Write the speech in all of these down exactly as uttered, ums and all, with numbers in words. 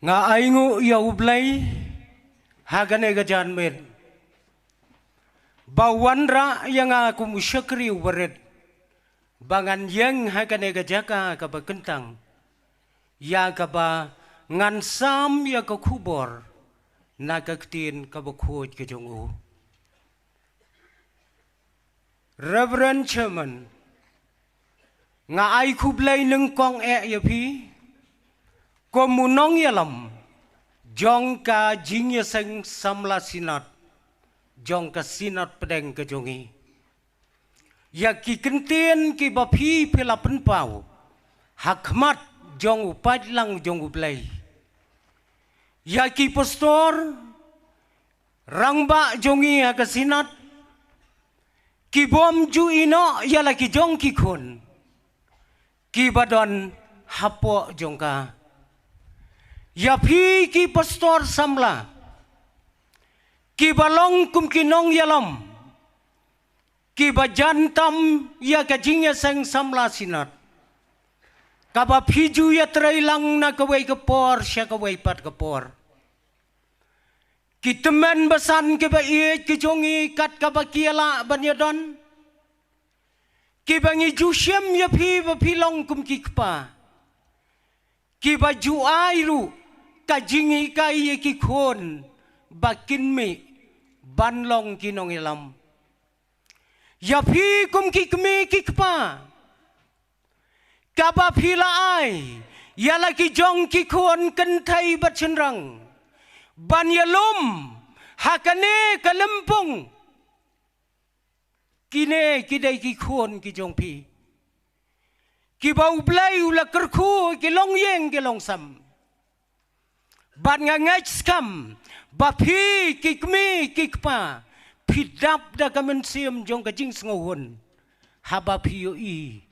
Nga ainguh ïa U Blei ha kane ka janmiet ba u wanrah ïa nga kum u shakri u barit ba ngan ïeng ha kane ka jaka kaba kyntang, ïa kaba ngan sam ïa ka khubor na ka ktien kaba khuid ka jong u. Reverend Chairman, nga ai khublei nyngkong eh ïa phi kum u nongïalam jong ka jingïaseng samla Synod jong ka Synod pdeng ka jong i, ïa ki kyntien kiba phi phi la pynpaw ha khmat jong u paidlang jong U Blei. Ïa ki pastor, rangbah jong i ha ka Synod, ki bym ju ïehnoh ïa la ki jong ki khun kiba don hapoh jong ka. Ïa phi ki pastor samla kiba long kum ki nongïalam kiba jan tam ïa ka jingïaseng samla Synod, kaba phi ju ïatrei lang na kawei ka por sha kawei pat ka por. Ki tymmen basan kiba ïeit ki jong i kat kaba ki ïa lah ban ïadon, kiba ngi ju shem ïa phi ba phi long kum ki kpa, kiba ju ai ruh ka jinghikai ïa ki khun ba kin mih ban long ki nongïalam. Ïa phi kum ki kmie ki kpa, kaba phi la ai ïa la ki jong ki khun kynthei bad shynrang ban ïalum ha kane ka lympung. Kine ki dei ki khun ki jong phi, kiba U Blei u la kyrkhu ki longïing ki longsam. Bad nga ngeit skhem ba phi ki kmie ki kpa, phi dap da ka mynsiem jong ka jingsngewhun haba phi ïohi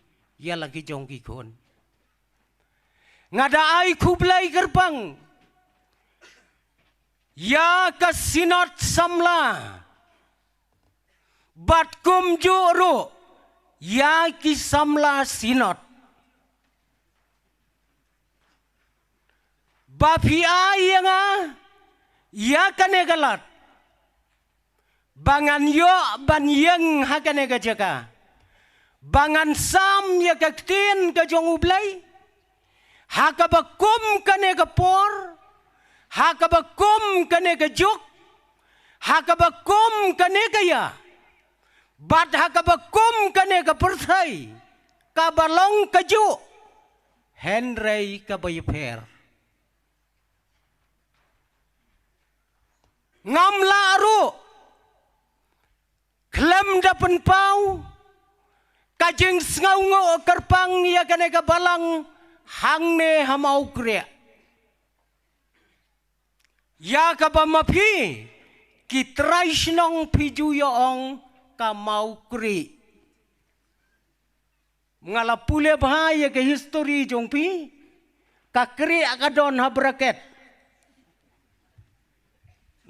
ïa la ki jong ki khun. Nga da ai khublei kyrpang ïa ka Synod samla, bad kumjuh ruh ïa ki samla Synod, ba phi ai ïa nga ïa kane ka lad ba ngan ïoh ban ïeng ha kane ka jaka, ba ngan sam ïa ka ktien ka jong U Blei ha kaba kum kane ka por, ha kaba kum kane ka juk, ha kaba kum kane ka ïa, bad ha kaba kum kane ka pyrthei kaba long kajuh, hynrei kaba ïapher. Ngam lah ruh khlem da pynpaw ka jingsngewnguh kyrpang ïa kane ka balang hangne ha Mawkriah, ïa kaba ma phi ki trai shnong phi ju ïa ong ka Mawkriah. Nga la pule bha ïa ka history jong phi, ka Kriah ka don ha bracket.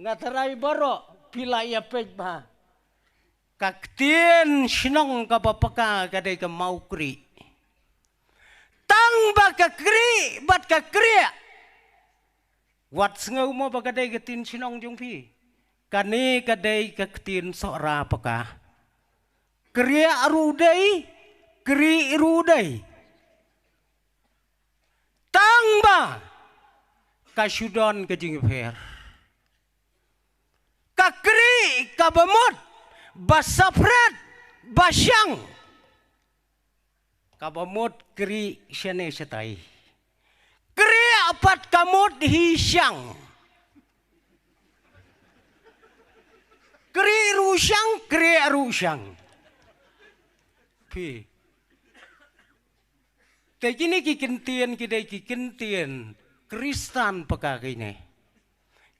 Nga tharai baroh phi la ïa peit bha. Ka ktien shnong kaba paka ka dei ka Mawkriah. Tang ba ka Kriah bad ka Kriah, wat sngew mo ba ka dei ka ktien shnong jong phi. Kane ka dei ka ktien Sohra paka. Kriah ruh dei, Kriah ruh dei. Tang ba ka shu don ka jingïapher. Ka Kriah kaba mut ba separate ba shang, kaba mut Kriah shane shatai. Kriah pat ka mut hi shang. Kriah ruh shang, Kriah ruh shang. Phi. Te kine ki kyntien ki dei ki kyntien Khristan paka kine,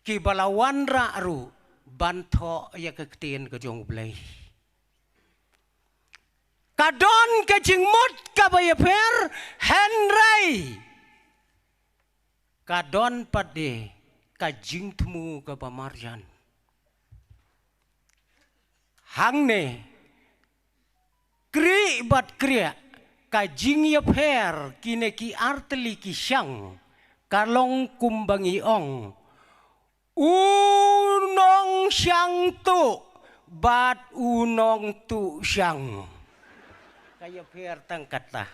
kiba la wanrah ruh ban thoh ïa ka ktien ka jong U Blei. Ka don ka jingmut kaba ïapher, hynrei ka don pat de ka jingthmu kaba marjan. Hangne, Kriah bad Kriah, ka jingïapher kine ki artylli ki shang, Ka long kumba ngi ong, u nongshang tuh bad u nongtuh shang. Ka ïapher tang kata.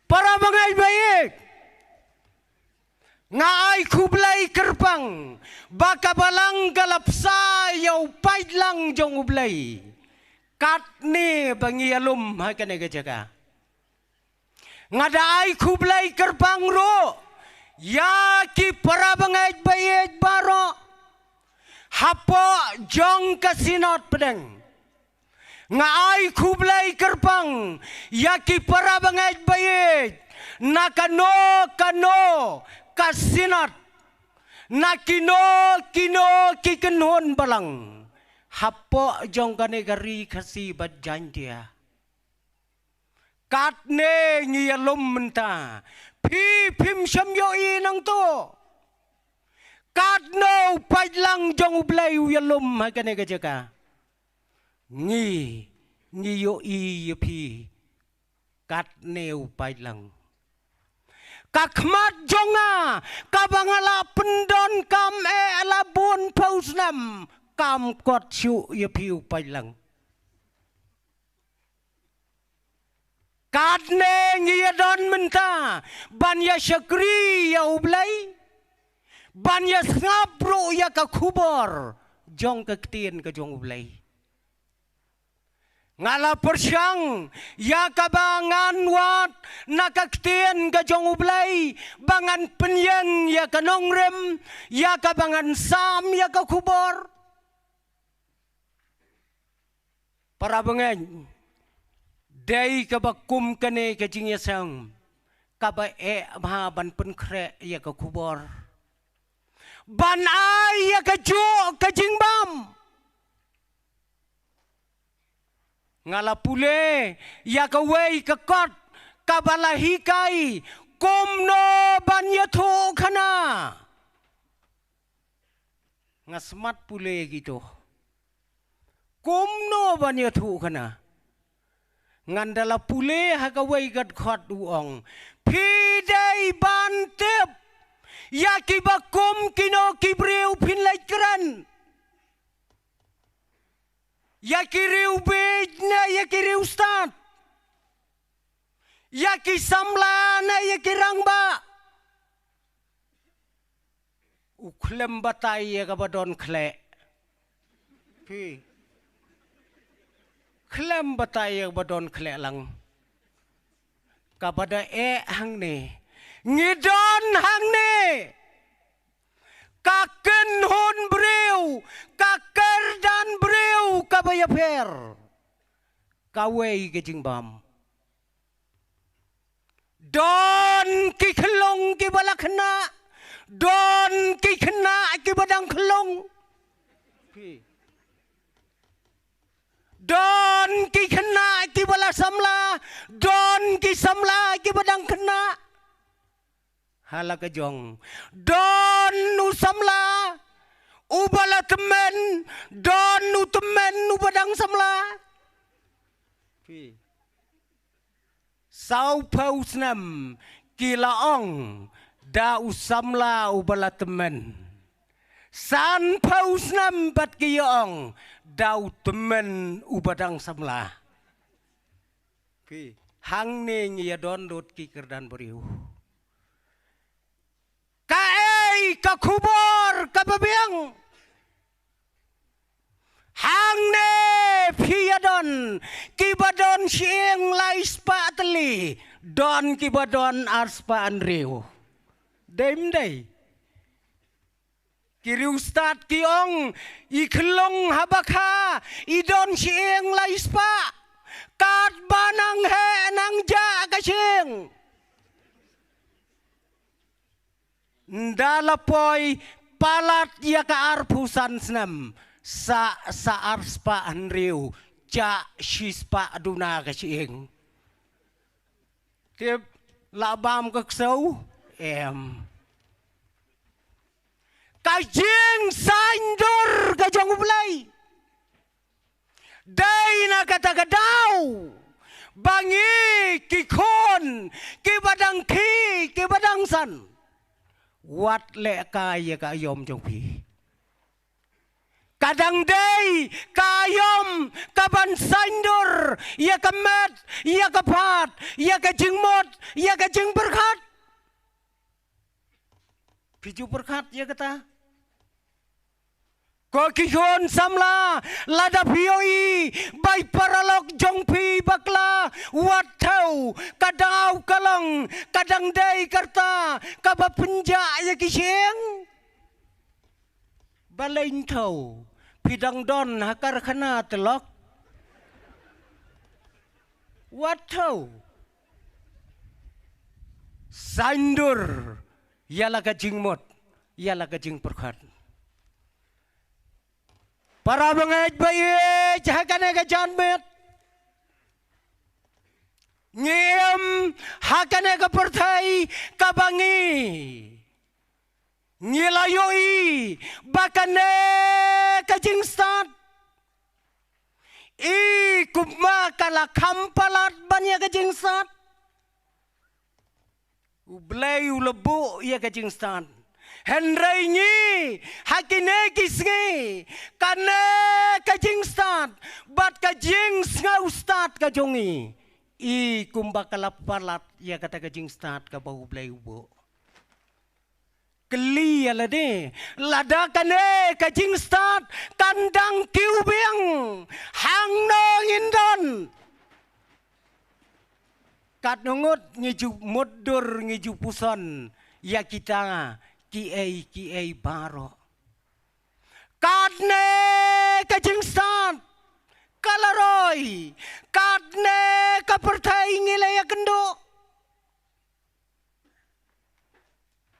Para bangeit ba ïeit, nga ai khublei kyrpang ba ka Balang ka la bsa ïa u paidlang jong U Blei. Katne ba ngi ïalum ha kane ka jaka, nga da ai khublei kyrpang ruh ïa ki para bangeit ba ïeit baroh hapoh jong ka Synod Pdeng. Nga ai khublei kyrpang ïa ki para bangeit ba ïeit na kano kano ka Synod, na kino kino ki kynhun Balang hapoh jong kane ka Ri Khasi bad Jaintia. Katne ngi ïalum mynta, phi phim shym ïohi nangto. Katno u paidlang jong U Blei u ïalum ha kane ka jaka, ngi, ngi ïohi ïa phi. Katne u paidlang. Ka khmat jong nga kaba nga la pyndonkam eh la bun phew snem, kam kot shuh ïa phi u paidlang. Katne ngi ïadon mynta ban ïa shakri ïa U Blei, ban ïa sngap ruh ïa ka khubor jong ka ktien ka jong U Blei. Nga la pyrshang ïa kaba ngan wad na ka ktien ka jong U Blei, ba ngan pynïeng ïa ka nongrim, ïa kaba ngan sam ïa ka khubor. Para bangeit, dei kaba kum kane ka jingïaseng kaba eh bha ban pynkhreh ïa ka khubor, ban ai ïa ka juh ka jingbam. Nga la pule ïa kawei ka kot kaba la hikai kumno ban ïathuh khana. Nga smat pule kito kumno ban ïathuh khana. Ngan da la pule ha kawei ka kot u ong, phi dei ban tip ïa kiba kum kino ki briew phin leit kren. Ïa ki riewbieit ne ïa ki riewstad, ïa ki samla ne ïa ki rangbah. U khlem batai ïa kaba don khleh. Phi. Khlem batai ïa kaba don khleh lang. Kaba da eh hangne, ngi don hangne. Ka kynhun briew, ka kyrdan briew kaba ïapher. Kawei ka jingbam. Don ki khyllung kiba la khynnah, don ki khynnah kiba dang khyllung. Don ki khynnah kiba la samla, don ki samla kiba dang khynnah. Ha la ka jong, don u samla uba la tymmen, don u tymmen uba dang samla. Phi. Saw phew snem ki la ong da u samla uba la tymmen. San phew snem pat ki ong da u tymmen uba dang samla. Phi, hangne ngi ïa don lut ki kyrdan briew. Kaei ka khubor kaba biang? Hangne phi ïa don kiba don shyieng lai spah tylli, don kiba don ar spah hynriew. Dei ym dei? Ki riewstad ki ong, i khyllung haba kha i don shyieng lai spah. Katba nang heh nang jah ka shyieng. Nda la poi palat ïa ka arphew san snem, sa, sa ar spah hynriew, jah shi spah duna ka shyieng. Tip la bam ka ksew? Em. Ka jingsaiñdur ka jong U Blei. Dei na kata ka daw Ba ngi ki khun, ki ba dang khie, ki ba dang san, wat leh kai ïa ka aïom jong phi. Ka dang dei ka aïom ka ban saiñdur ïa ka met, ïa ka phad, ïa ka jingmut, ïa ka jingpyrkhat. Phi ju pyrkhat ïa kata? Ko ki khun samla, lada phi ïohi ba i paralok jong phi bakla, wat thew, ka daw ka long, ka dang dei ka rta kaba pynjah ïa ki shyieng. Balei thew? Phi dang don ha karkhana te lok. Wat thew. Saiñdur ïa la ka jingmut, ïa la ka jingpyrkhat. Para bangeit ba ïeit ha kane ka janmiet, ngi im ha kane ka pyrthei kaba ngi ngi la ïohi ba kane ka jingstad, i kumba ka la kham palat ban ïa ka jingstad. U Blei u la buh ïa ka jingstad. Hynrei ngi, ha kine ki sngi, kane ka jingstad bad ka jingsngewstad ka jong ngi, i kumba ka la palat ïa kata ka jingstad kaba U Blei u buh. Kylli ïa lade, lada kane ka jingstad kan dang kiew biang, hangno ngin don? Katno ngut ngi ju mutdur, ngi ju puson ïa kita kiei kiei baroh? Katne ka jingstad ka la roi, katne ka pyrthei ngi la ïakynduh.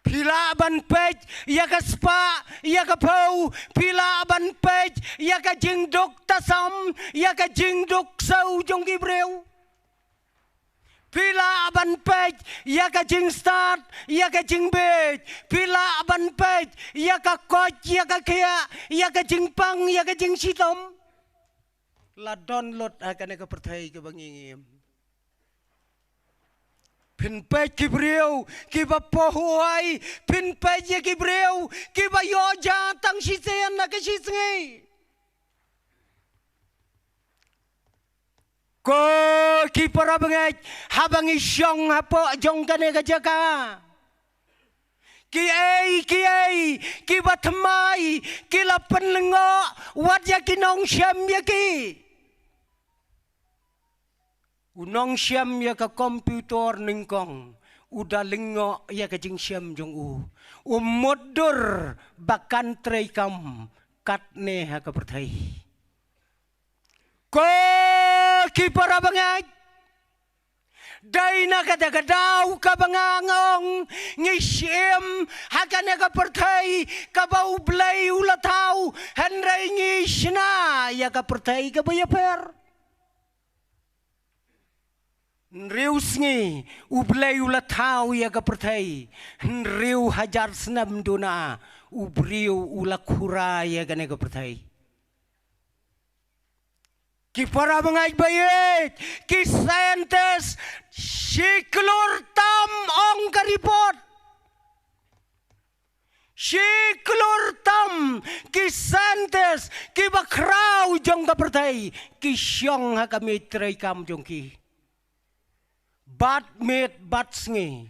Phi lah ban peit ïa ka spah, ïa ka phew, phi lah ban peit ïa ka jingduk tasam, ïa ka jingduk sew jong ki briew. Phi lah ban peit ïa ka jingstad, ïa ka jingbieit, phi lah ban peit ïa ka koit, ïa ka khiah, ïa ka jingpang, ïa ka jingshitom. La don lut ha kane ka pyrthei kaba ngi ngi im. Phin peit ki briew kiba pohwai, phin peit ïa ki briew kiba ïoh ja tang shisien na ka shisngi. Ko ki para bangeit, haba ngi shong hapoh jong kane ka jaka, kiei kiei kiba thymmai ki la pynlyngngoh, wat ïa ki nongshim ïa ki. U nongshim ïa ka computer nyngkong u da lyngngoh ïa ka jingshim jong u. U mutdur ba kan treikam katne ha ka pyrthei. Ko ki para bangeit, dei na kata ka daw kaba nga ong ngi shim ha kane ka pyrthei kaba U Blei u la thaw, hynrei ngi shna ïa ka pyrthei kaba ïapher. Hynriew sngi U Blei u la thaw ïa ka pyrthei, hynriew hajar snem duna u briew u la khura ïa kane ka pyrthei. Ki para bangeit ba ïeit, ki scientist, shi klur tam ong ka report. Shi klur tam ki scientist, kiba khraw jong ka pyrthei, ki shong ha ka miej treikam jong ki. Bad miet bad sngi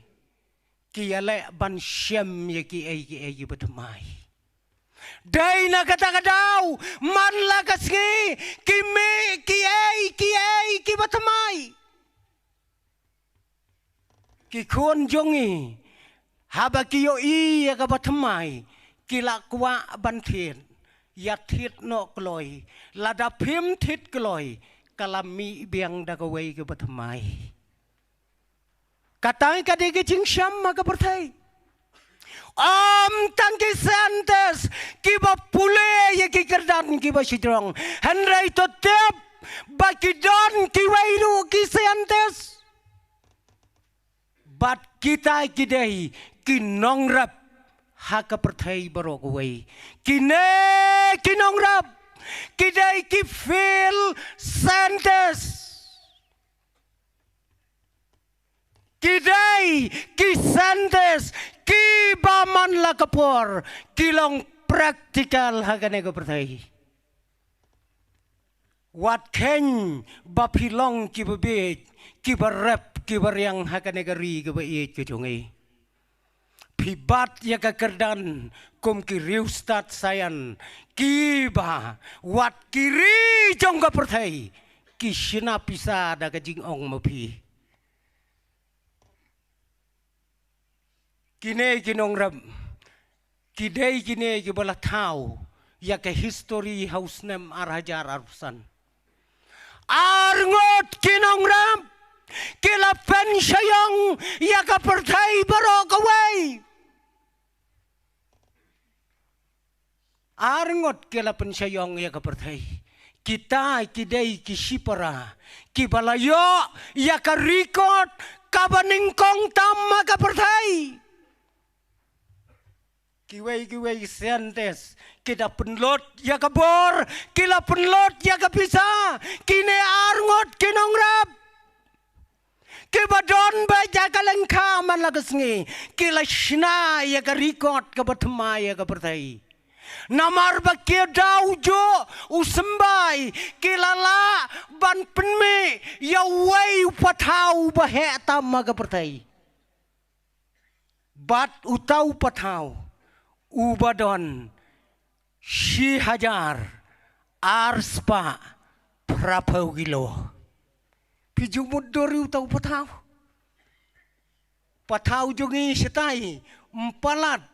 ki ïaleh ban shim ïa kiei kiei kiba thymmai. Dei na kata ka daw man la ka sngi ki mih kiei kiei kiba thymmai. Ki khun jong ngi, haba ki ïohi ïa kaba thymmai, ki la kwah ban thied. Ïa thied noh kloi, lada phim thied kloi, ka la mih biang da kawei kaba thymmai. Kata ka dei ka jingsham ha ka pyrthei. Ym tang ki scientist kiba pule ïa ki kyrdan kiba shajrong, hynrei to tip ba ki don kiwei ruh ki scientist. Bad kita ki dei ki nongrep ha ka pyrthei baroh kawei. Kine ki nongrep ki dei ki field scientist. Ki dei ki scientist, ki ba man la ka por, ki long practical ha kane ka pyrthei. Wat kheiñ ba phi long ki ba bieit, ki ba rep, ki ba riang ha kane ka ri ka ba ïeit ka jong i. Phi bat ïa ka kyrdan kum ki riewstad saian, ki ba wat ki ri jong ka pyrthei ki shna pisa da ka jingong ma phi. Kine ki nongrep, ki dei kine ki ba la thaw ïa ka history ha u snem ar hajar arphew san. Ar ngut ki nongrep ki la pynshaiong ïa ka pyrthei baroh kawei. Ar ngut ki la pynshaiong ïa ka pyrthei. Kita ki dei ki shipara ki ba la ïoh ïa ka record ka ba nyngkong tam ha ka pyrthei. Kiwei kiwei scientist ki da pynlut ïa ka bor, ki la pynlut ïa ka pisa. Kine ar ngut ki nongrep ki ba don beit ha ka lyngkha man la ka sngi, ki la shna ïa ka record ka ba thymmai ïa ka pyrthei. Namar ba ki da u juh u symbai, ki la lah ban pynmih ïa uwei u pathaw ba heh tam ha ka pyrthei. Bad uta u pathaw u ba don shi hajar ar spah phra phew kilo. Phi ju mutdur ïa uta u pathaw? Pathaw jong ngi shatai ym palat,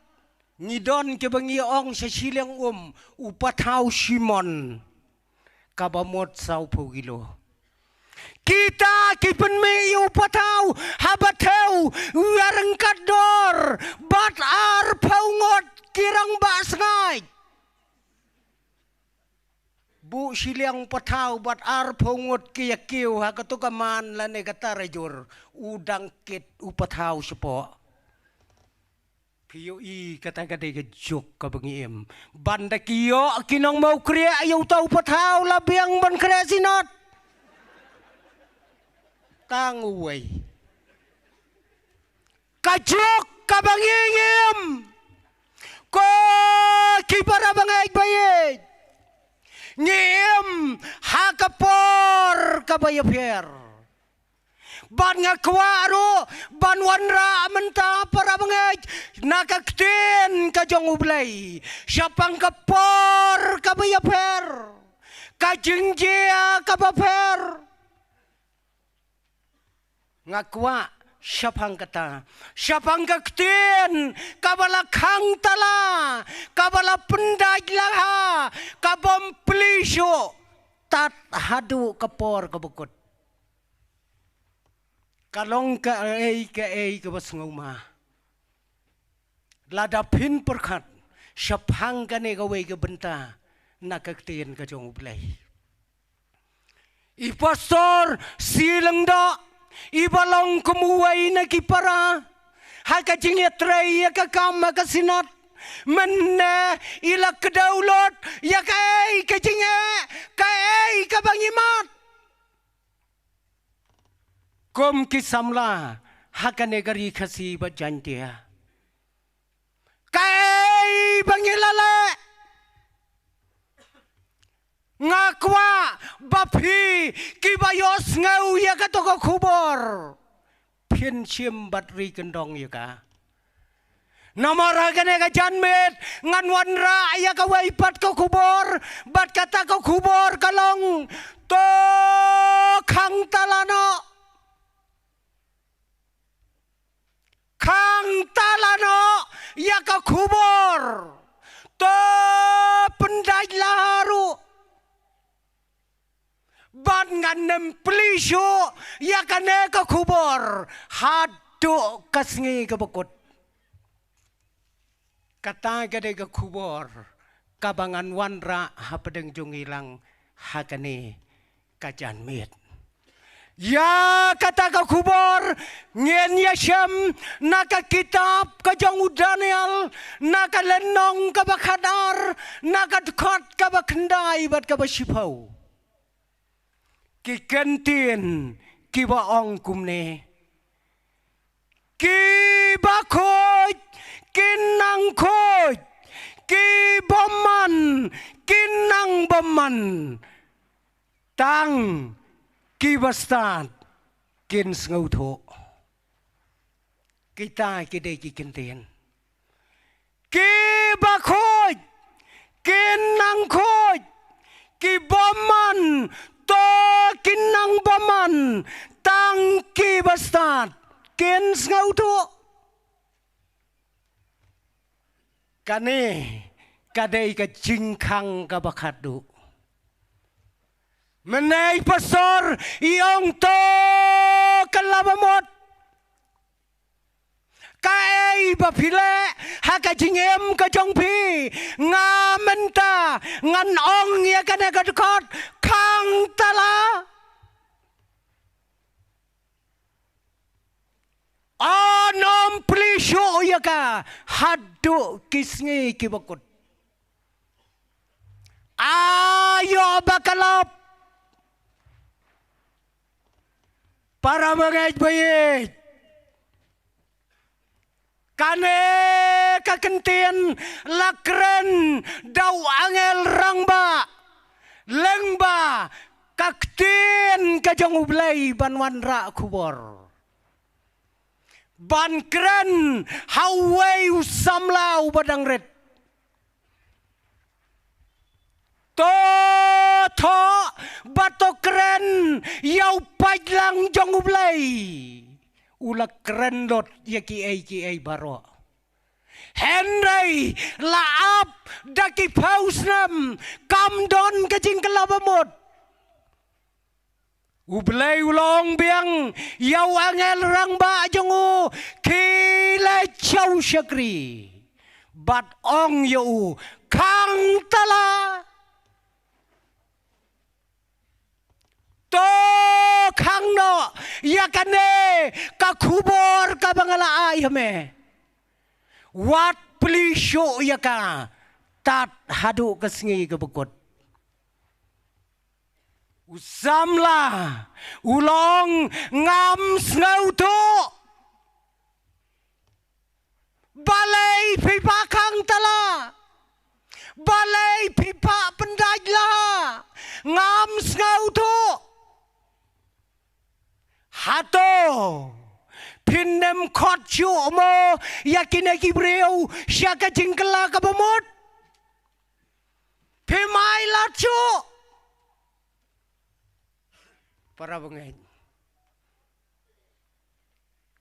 ngi don ki ba ngi ong sha shiliang um u pathaw Simon, ka ba mut saw phew kilo. Kita ki pynmih ïa u pathaw ha ba thew ïa ryngkat dor bad ar phew ngut ki rangbah sngaid. Buh shiliang pathaw bad ar phew ngut ki ïa kiew ha kato ka man lane ka tarajur, u dang kit u pathaw shapoh. Phi ïohi kata ka dei ka juk ka ba ngi im. Ban da ki ïoh ki nongmawkriah ïa uta u pathaw la biang ban khreh Synod. Tang uwei. Ka juk ka ba ngi im. Ko ki para bangeit ba ïeit, ngi im ha ka por ka ba ïapher. Bad nga kwah ruh ban wanrah mynta para bangeit na ka ktien ka jong U Blei shaphang ka por ka ba ïapher, ka jingjia ka ba pher. Nga kwah shaphang kata, shaphang ka ktien ka ba la khang tala, ka ba la pyndait laha, ka bym plie shuh tad haduh ka por ka ba kut. Ka long kaei kaei ka ba sngewma lada phin pyrkhat shaphang kane kawei ka bynta na ka ktien ka jong U Blei. I Pastor C. Lyngdoh, i ba long kum uwei na ki para ha ka jingïatrei ïa ka kam ha ka Synod, mynne i la kdew lut ïa kaei ka jingeh, kaei ka ba ngi mad kum ki samla ha kane ka Ri Khasi bad Jaiñtia. Kaei ba ngi la leh? Nga kwah ba phi ki ba ïohsngew ïa kato ka khubor, phin shim bad ri kyndong ïa ka. Namar ha kane ka janmiet ngan wanrah ïa kawei pat ka khubor, bad kata ka khubor ka long: To khang tala noh. Khang tala noh ïa ka khubor. To pyndait laha ruh. Bad ngan ym plie shuh ïa kane ka khubor haduh ka sngi ka ba kut. Kata ka dei ka khubor ka ba ngan wanrah hapdeng jong ngi lang ha kane ka janmiet. Ïa kata ka khubor ngin ïa shem na ka kitab ka jong u Daniel, na ka lynnong ka ba khatar, na ka dkhot ka ba khyndai bad ka ba shiphew. Ki kyntien ki ba ong kumne: Ki bakhuid kin nang khuid, ki bymman kin nang bymman. Tang ki bastad kin sngewthuh. Kita ki dei ki kyntien. Ki bakhuid kin nang khuid, ki bymman to kin nang bymman, tang ki bastad kin sngewthuh. Kane ka dei ka jingkhang kaba khatduh. Mynne pastor i ong to ka la ba mut. Kaei ba phi leh ha ka jingim ka jong phi? Nga mynta ngan ong ïa kane ka dkhot, khang tala. Anom plie shuh ïa ka haduh ki sngi kiba kut. Aïu ba ka lap. Para bangeit ba ïeit. Kane ka kyntien la kren da u angel rangbah lyngba ka ktien ka jong U Blei ban wanrah khubor. Ban kren ha uwei u samla uba dang rit. To thoh bad to kren ïa u paidlang jong U Blei. U la kren lut ïa kiei kiei baroh. Hynrei la ap da ki phew snem kam don ka jingkylla ba mut. U Blei u la ong biang ïa u angel rangbah jong u, khie leit sha u shakri bad ong ïa u, khang tala. To khang noh ïa kane ka khubor kaba nga la ai ha me. Wat plie shuh ïa ka tad haduh ka sngi kaba kut. U samla u la ong, ngam sngewthuh. Balei phi pah khang tala? Balei phi pah pyndait la? Ngam sngewthuh. Hato phin ym khot shuh mo ïa kine ki briew sha ka jingkylla kaba mut? Phi mai lad shuh. Para bangeit.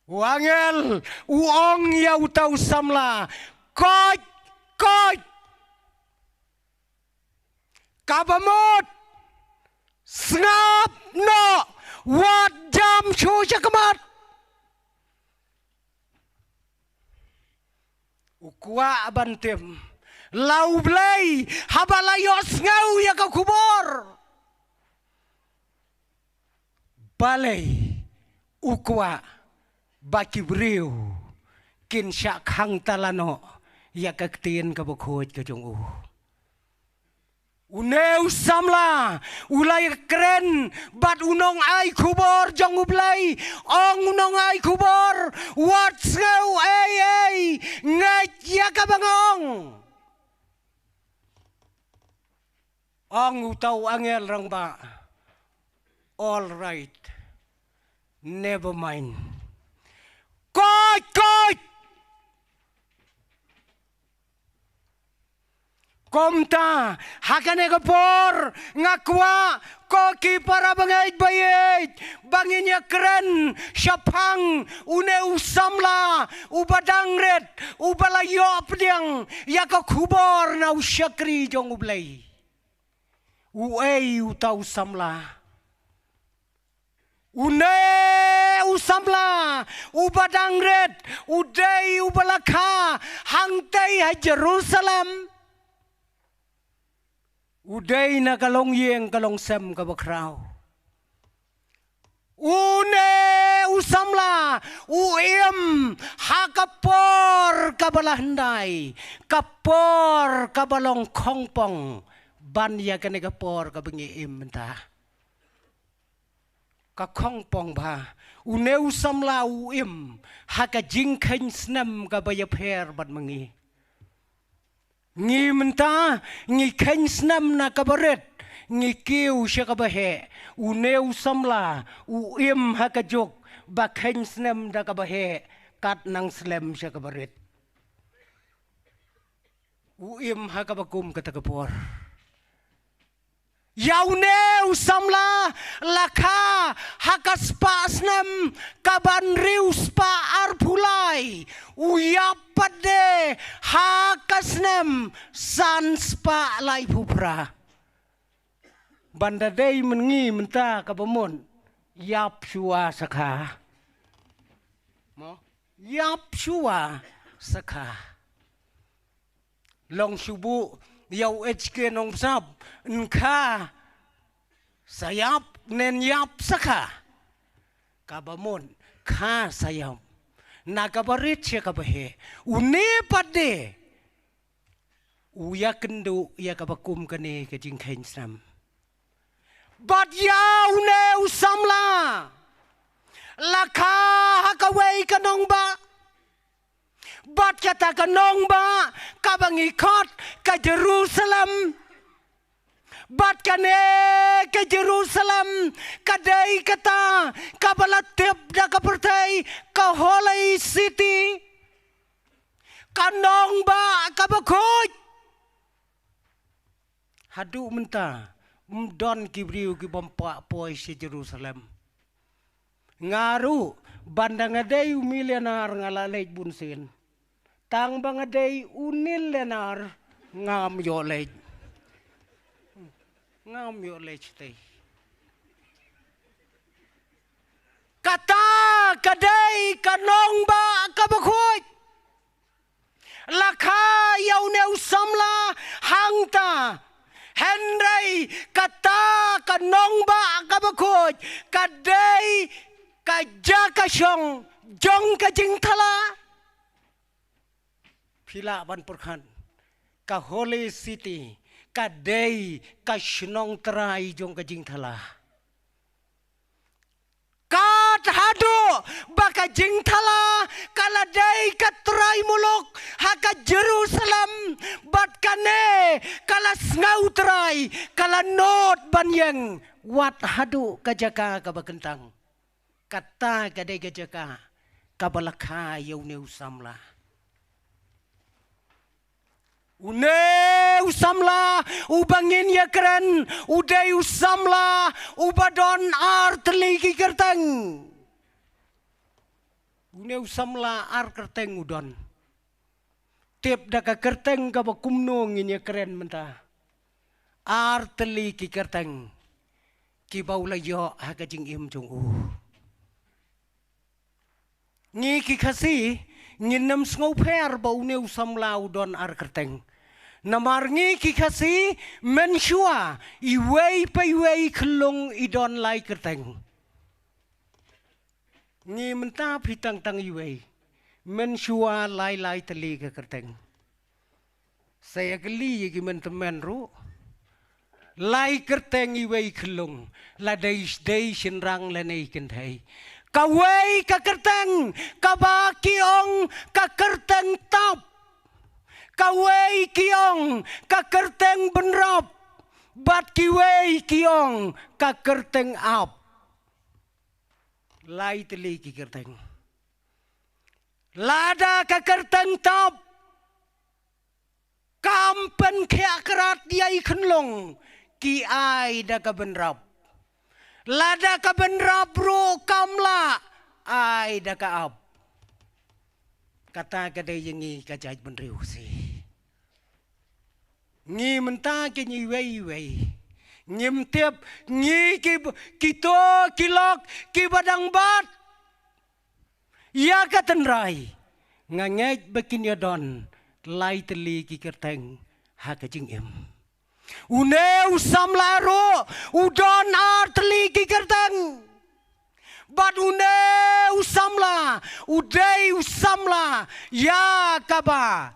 U angel u ong ïa uta u samla, koit, koit. Kaba mut, sngap noh, wat jam shuh sha khmat. U kwah ban tip la U Blei haba la ïohsngew ïa ka khubor. Balei u kwah ba ki briew kin shah khang tala noh ïa ka ktien kaba khuid ka jong u? Une u samla u la ïakren bad u nongai khubor jong U Blei. Ong u nongai khubor, wat sngew ei ei, ngeit ïa kaba nga ong. Ong uta u angel rangbah, all right, never mind. Koit, koit. Kumta ha kane ka por nga kwah ko ki para bangeit ba ïeit ba ngin ïakren shaphang une u samla uba dang rit, uba la ïoh pdiang ïa ka khubor na u shakri jong U Blei. Uei uta u samla? Une u samla uba dang rit u dei uba la kha hangtei ha Jerusalem. U dei na ka longïing ka longsem kaba khraw. Une u samla u im ha ka por kaba la hyndai, ka por kaba long khongpong ban ïa kane ka por kaba ngi im mynta. Ka khongpong ba une u samla u im ha ka jingkheiñ snem kaba ïapher bad ma ngi. Ngi mynta ngi kheiñ snem na kaba rit, ngi kiew sha kaba heh. Une u samla u im ha ka juk ba kheiñ snem da kaba heh, kat nang slem sha kaba rit. U im ha kaba kum kata ka por. Ïa une u samla la kha ha ka spah snem kaba hynriew spah arphew lai, u ïap pat de ha ka snem san spah laiphew phra. Ban da dei mynta ngi mynta kaba mut, ïap shuwa sa kha. Mo? Ïap shuwa sa kha. Long shu buh ïa u H K Nongbsap, yn kha sa ïap, yn ïap sa kha. Kaba mut, kha sa ïap. Na kaba rit sha kaba heh. Une pat de u ïakynduh ïa kaba kum kane ka jingkheiñ snem. Bad ïa une u samla la kha ha kawei ka nongbah. Bad kata ka nongbah kaba ngi khot ka Jerusalem. Bad kane ka Jerusalem ka dei kata kaba la tip da ka pyrthei ka Holy City, ka nongbah kaba khuid. Haduh mynta ym don ki briew ki bym pah poi sha Jerusalem. Nga ruh, ban da nga dei u millionaire nga la leit bun sien. Tang ba nga dei u nillionaire, ngam ïoh leit. Ngam ïoh leit shatei. Kata ka dei ka nongbah kaba khuid. La kha ïa une u samla hangta. Hynrei kata ka nongbah kaba khuid ka dei ka jaka shong jong ka jingthala. Phi lah ban pyrkhat, ka Holy City ka dei ka shnong trai jong ka jingthala. Kat haduh ba ka jingthala ka la dei ka trai muluk ha ka Jerusalem, bad kane ka la sngew trai, ka la nud ban ïeng wat haduh ka jaka kaba kyntang. Kata ka dei ka jaka kaba la kha ïa une u samla. Une u samla uba ngin ïakren u dei u samla uba don ar tylli ki kyrteng. Une u samla ar kyrteng u don. Tip da ka kyrteng kaba kumno ngin ïakren mynta. Ar tylli ki kyrteng kiba u la ïoh ha ka jingim jong u. Ngi ki Khasi ngin ym sngewpher ba une u samla u don ar kyrteng. Namar ngi ki Khasi mynshuwa iwei pa iwei khyllung i don lai kyrteng. Ngi mynta phi tang tang iwei, mynshuwa lai lai tylli ka kyrteng. Sa ïa kylli ïa ki mynta men ruh. Lai kyrteng iwei khyllung, la dei dei shynrang lane kynthei. Kawei ka kyrteng kaba ki ong ka kyrteng tap. Kawei ki ong ka kyrteng bynrap. Bad kiwei ki ong ka kyrteng ap. Lai tylli ki kyrteng. Lada ka kyrteng tap kam pynkhiah krat ïa i khyllung, ki ai da ka bynrap. Lada ka bynrap ruh kam lah, ai da ka ap. Kata ka dei ïa ngi ka jaitbynriew Khasi. Ngi mynta ki ngi iwei iwei. Ngim tip, ngi ki, kito ki lok kiba dang bat ïa ka tynrai. Nga ngeit ba kin ïa don lai tylli ki kyrteng ha ka jingim. Une u samla ruh u don ar tylli ki kyrteng. Bad une u samla u dei u samla ïa kaba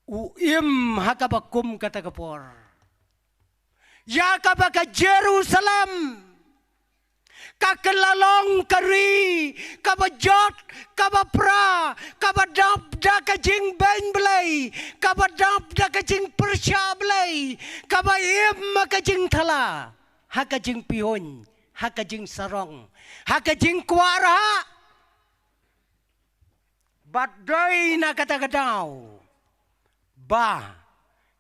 u im ha kaba kum kata ka por. Ïa kaba ka Jerusalem Ka kylla long ka ri kaba jot, kaba pra, kaba dap da ka jingbeiñ Blei, kaba dap da ka jingpyrshah Blei, kaba im ha ka jingthala, ha ka jingpynhun, ha ka jingsarong, ha ka jingkwah rhah. Bad dei na kata ka daw ba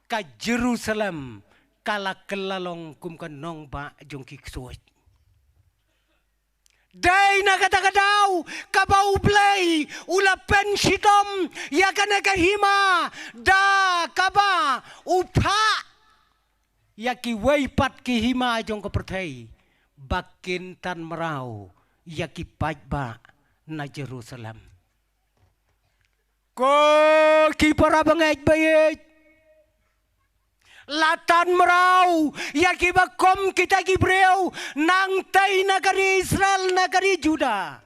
ka Jerusalem ka la kylla long kum ka nongbah jong ki ksuid. Dei na kata ka daw kaba U Blei u la pynshitom ïa kane ka hima da kaba u phah ïa kiwei pat ki hima jong ka pyrthei ba kin tan mraw ïa ki paidbah na Jerusalem. Ko ki para bangeit baieit, la tan mraw ïa kiba kum kita ki briew nangtei na ka ri Israel, na ka ri Juda,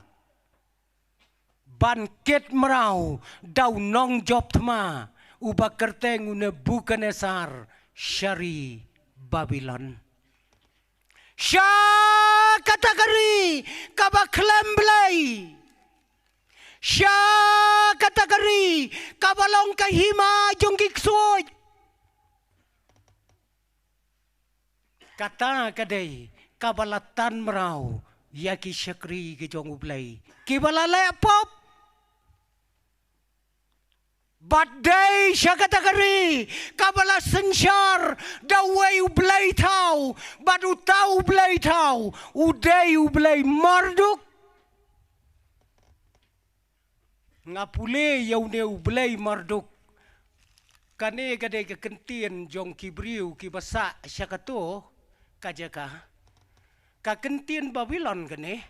ban kit mraw da u nongjop thma uba kyrteng u Nebukhadnessar sha ri Babilon. Sha kata ka ri kaba khlem Blei, sha kata ka ri kaba long ka hima jong ki ksuid. Kata ka dei kaba la tan mraw ïa ki shakri ki jong U Blei kiba la leh pop. Bad dei sha kata ka ri kaba la synshar da uwei U Blei thaw, bad uta U Blei thaw u dei U Blei Marduk. Nga pule ïa une U Blei Marduk. Kane ka dei ka kyntien jong ki briew kiba sah sha kato ka jaka. Ka kyntien Babilon kane,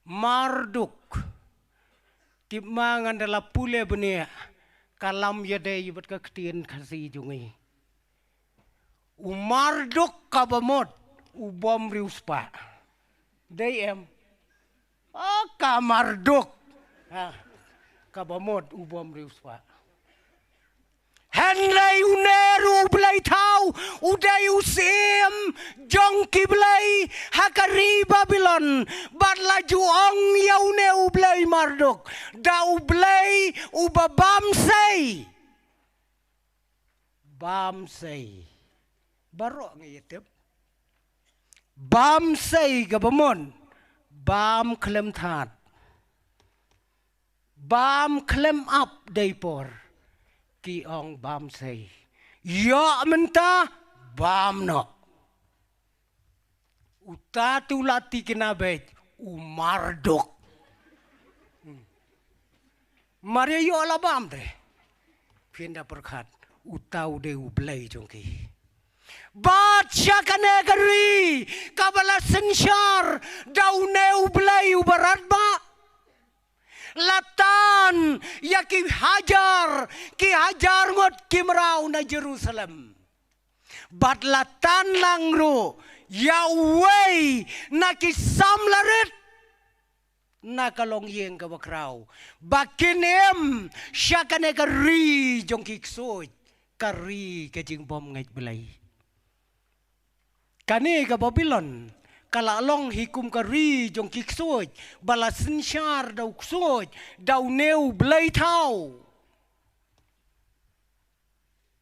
Marduk. Tip ma ngan da la pule bniah ka lam ïadei bad ka ktien Khasi jong ngi. U Marduk kaba mut u bym riewspah. Dei em? O ka Marduk. Ha. Kaba mut u bym riewspah. Hynrei une ruh U Blei thaw u dei u syiem jong ki blei ha ka ri Babilon. Bad la ju ong ïa une U Blei Marduk da U Blei uba bam sei. Bam sei. Baroh ngi ïa tip. Bam sei kaba mon. Bam khlem thad. Bam khlem ap dei por. Ki ong bam sei. Ïoh mynta bam noh. Uta tu la ti kena bej u Marduk. Hmm. Mar ïa ïoh la bam te. Phin da pyrkhat uta u dei U Blei jong ki. Bad sha kane ka ri kaba la synshar da une U Blei uba radbah. La tan ïa ki hajar, ki hajar ngut ki mraw na Jerusalem. Bad la tan lang ruh ïa uwei na ki samla rit na ka longïing kaba khraw ba kin im sha kane ka ri jong ki ksuid, ka ri ka jingbymngeit Blei. Kane ka Babilon ka la long hi kum ka ri jong ki ksuid ba la synshar da u ksuid, da une U Blei thaw.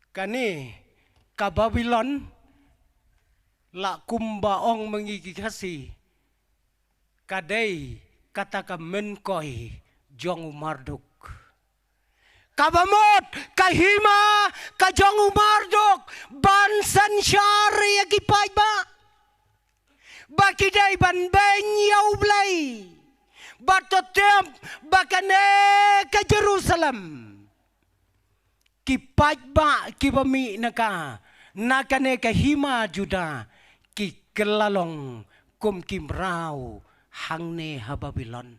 Kane ka Babilon la kumba ong ma ngi ki Khasi, ka dei kata ka mynkoi jong u Marduk. Kaba mut ka hima ka jong u Marduk ban synshar ïa ki paidbah ba ki dei ban beiñ ïa U Blei. Bad to tip ba kane ka Jerusalem, ki paidbah kiba mih na ka, na kane ka hima Juda, ki kylla long kum ki mraw hangne ha Babilon.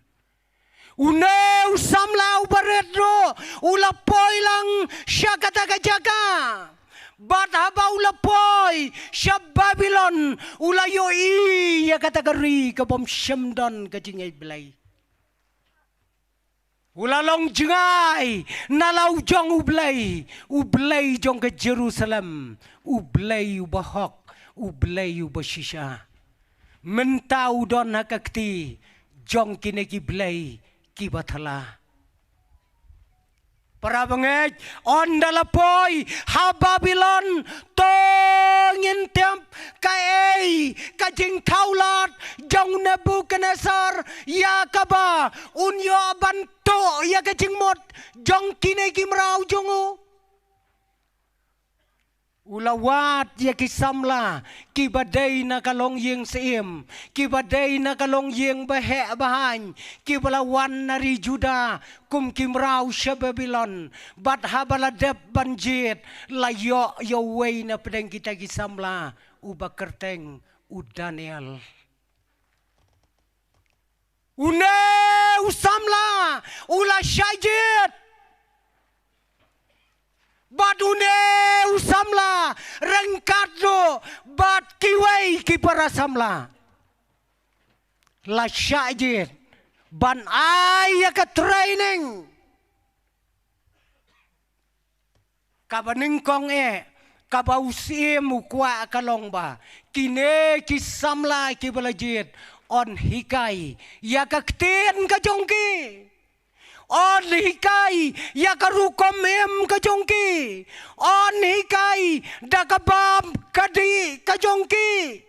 Une u samla uba rit ruh u la poi lang sha kata ka jaka. Bad haba u la poi sha Babilon u la ïohi ïa kata ka ri ka bym shym don ka jingïeit Blei. U la long jngai na la u jong U Blei, U Blei jong ka Jerusalem, U Blei uba hok, U Blei uba shisha. Mynta u don ha ka kti jong kine ki blei kiba thala. Para bangeit, ynda la poi ha Babilon, to ngin tip kaei ka jingthaw lad jong Nebuchadnezzar ïa kaba un ïoh ban tuh ïa ka jingmut jong kine ki mraw jong u. U la wad ïa ki samla kiba dei na ka longïing syiem, kiba dei na ka longïing baheh bahaiñ, kiba la wan na ri Juda kum ki mraw sha Babilon. Bad haba la dep ban jied, la ïoh ïa uwei na pdeng kita ki samla, uba kyrteng u Daniel. Une u samla u la shah jied. Bad une u samla ryngkat ruh bad kiwei ki para samla, la shah jied ban ai ïa ka training kaba nyngkong eh, kaba u syiem u kwah ka long ba kine ki samla kiba la jied yn hikai ïa ka ktien ka jong ki, yn hikai ïa ka rukom im ka jong ki, yn hikai da ka bam ka dih ka jong ki.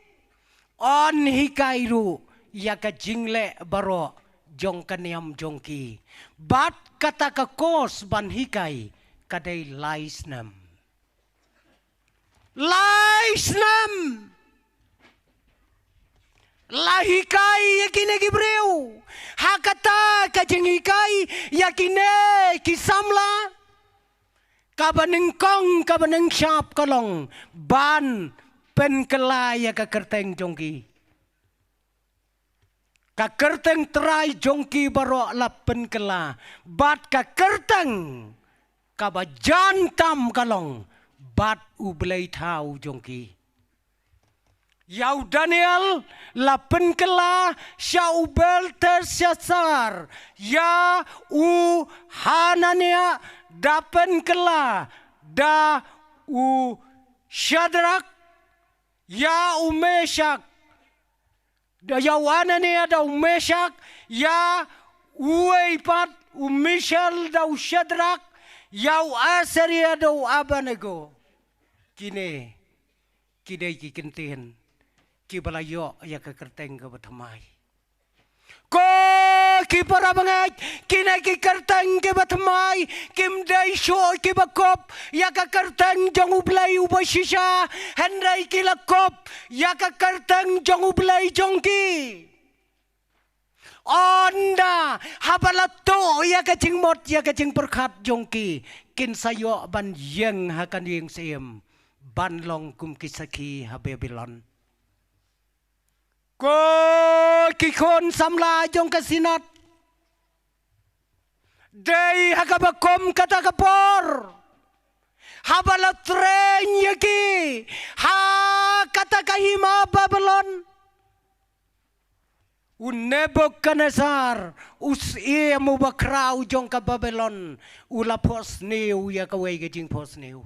Yn hikai ruh ïa ka jingleh baroh jong ka niam jong ki. Bad kata ka course ban hikai ka dei lai snem. Lai snem la hikai ïa kine ki briew ha kata ka jinghikai ïa kine ki samla. Kaba nyngkong, kaba nyngshap ka long ban pynkylla ïa ka kyrteng jong ki. Ka kyrteng Trai jong ki baroh la pynkylla, bad ka kyrteng kaba jan tam ka long bad u blei thaw jong ki. Ïa u Daniel la pynkylla sha u Belteshazzar, ïa u Hananiah da pynkylla da u Shadrak, ïa u Meshak, da ïa u Hananiah da u Meshak, ïa uwei pat u Mishael da u Shadrak, ïa u Azaria da u Abednego. Kine ki dei ki kyntien kiba la ïoh ïa ka kyrteng kaba thymmai. Ko ki para bangeit, kine ki kyrteng kiba thymmai kim dei shuh kiba kup ïa ka kyrteng jong u Blei uba shisha, hynrei ki la kup ïa ka kyrteng jong u Blei jong ki. Ynda haba la tuh ïa ka jingmut ïa ka jingpyrkhat jong ki, kin sa ïoh ban ïeng ha ka ïing syiem ban long kum ki sakhi ha Babilon. Ko ki khun samla jong ka Synod, dei ha kaba kum kata ka por, haba la train ïa ki ha kata ka hima Babilon, u Nebuchadnezzar, u syiem uba khraw jong ka Babilon, u la phohsniew ïa kawei ka jingphohsniew.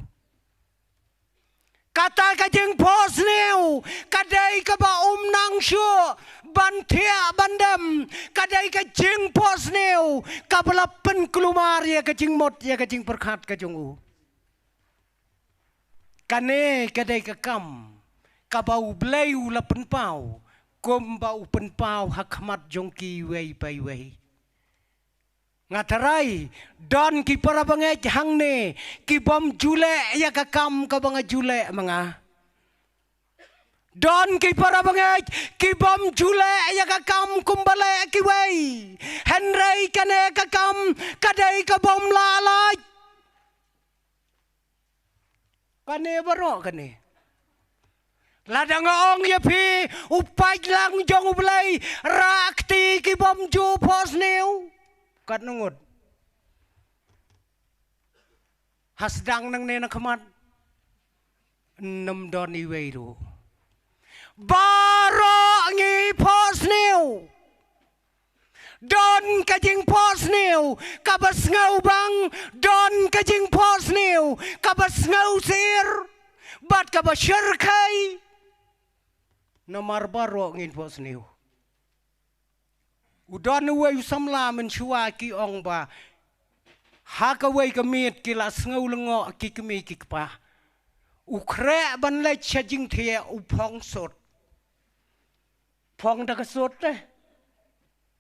Kata ka jingphohsniew ka dei kaba ym nang shuh ban thiah ban dem, ka dei ka jingphohsniew kaba la pynkulmar ïa ka jingmut ïa ka jingpyrkhat ka jong u. Kane ka dei ka kam kaba u Blei u la pynpaw, kumba u pynpaw ha khmat jong kiwei pa iwei. Nga tharai don ki para bangeit hangne ki bym ju leh ïa ka kam kaba nga ju leh ma nga. Don ki para bangeit ki bym ju leh ïa ka kam kumba leh kiwei. Hynrei kane ka kam ka dei ka bym lah lait. Kane baroh kane. Lada nga ong ïa phi, u paidlang jong u Blei, rah kti ki bym ju phohsniew. Katno ngut? Ha sdang nangne na khmat, ym don iwei ruh. Baroh ngi phohsniew. Don ka jingphohsniew kaba sngewbang, don ka jingphohsniew kaba sngewsir, bad kaba shyrkhei. Namar baroh ngin phohsniew. U don uwei u samla mynshuwa ki ong ba ha kawei ka miet ki la sngew lyngngoh ki kmie ki kpa. U khreh ban leit sha jingthiah u phong sut. Phong da ka sut te.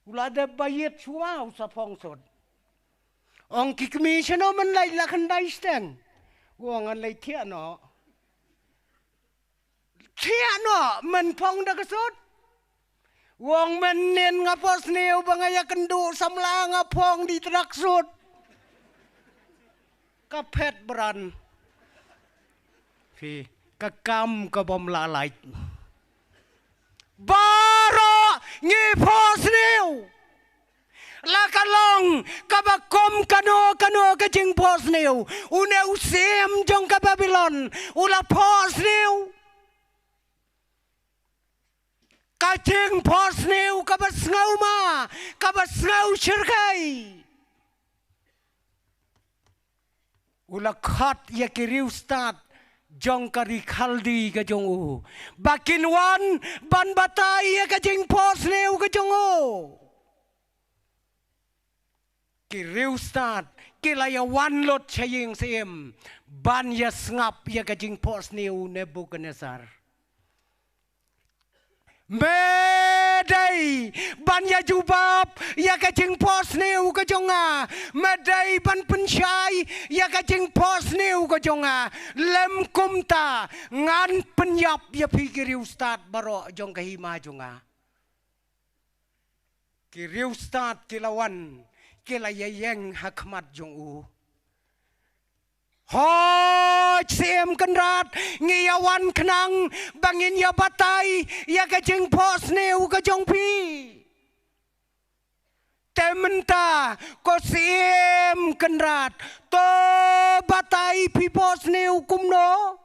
U la dep ba ïit shuwa u sa phong sut. Ong ki kmie, shano men leit, la khyndai steng? U ong, ngan leit thiah noh. Thiah noh, men phong da ka sut? U ong, mynnin nga phohsniew ba nga ïakynduh samla nga phong da i trak sut. Ka phet bran. Phi, ka kam ka bym lah lait. Baroh ngi phohsniew. La ka long kaba kum kano kano ka jingphohsniew. Une u syiem jong ka Babilon u la phohsniew. Ka jingphohsniew kaba sngewma, kaba sngewshyrkhei. U la khot ïa ki riewstad jong ka ri Khaldi ka jong u ba kin wan ban batai ïa ka jingphohsniew ka jong u. Ki riewstad ki la ïa wan lut sha ïing syiem ban ïa sngap ïa ka jingphohsniew u Nebukadnesar. Me dei ban ïa jubab ïa ka jingphohsniew ka jong nga? Me dei ban pynshai ïa ka jingphohsniew ka jong nga? Lym kumta, ngan pynïap ïa phi ki riewstad baroh jong ka hima jong nga. Ki riewstad ki la wan, ki la ïa ïeng ha khmat jong u. Hooid Syiem Kynrad, ngi ïa wan khnang ba ngin ïa batai ïa ka jingphohsniew ka jong phi. Te mynta ko Syiem Kynrad, to batai, phi phohsniew kumno?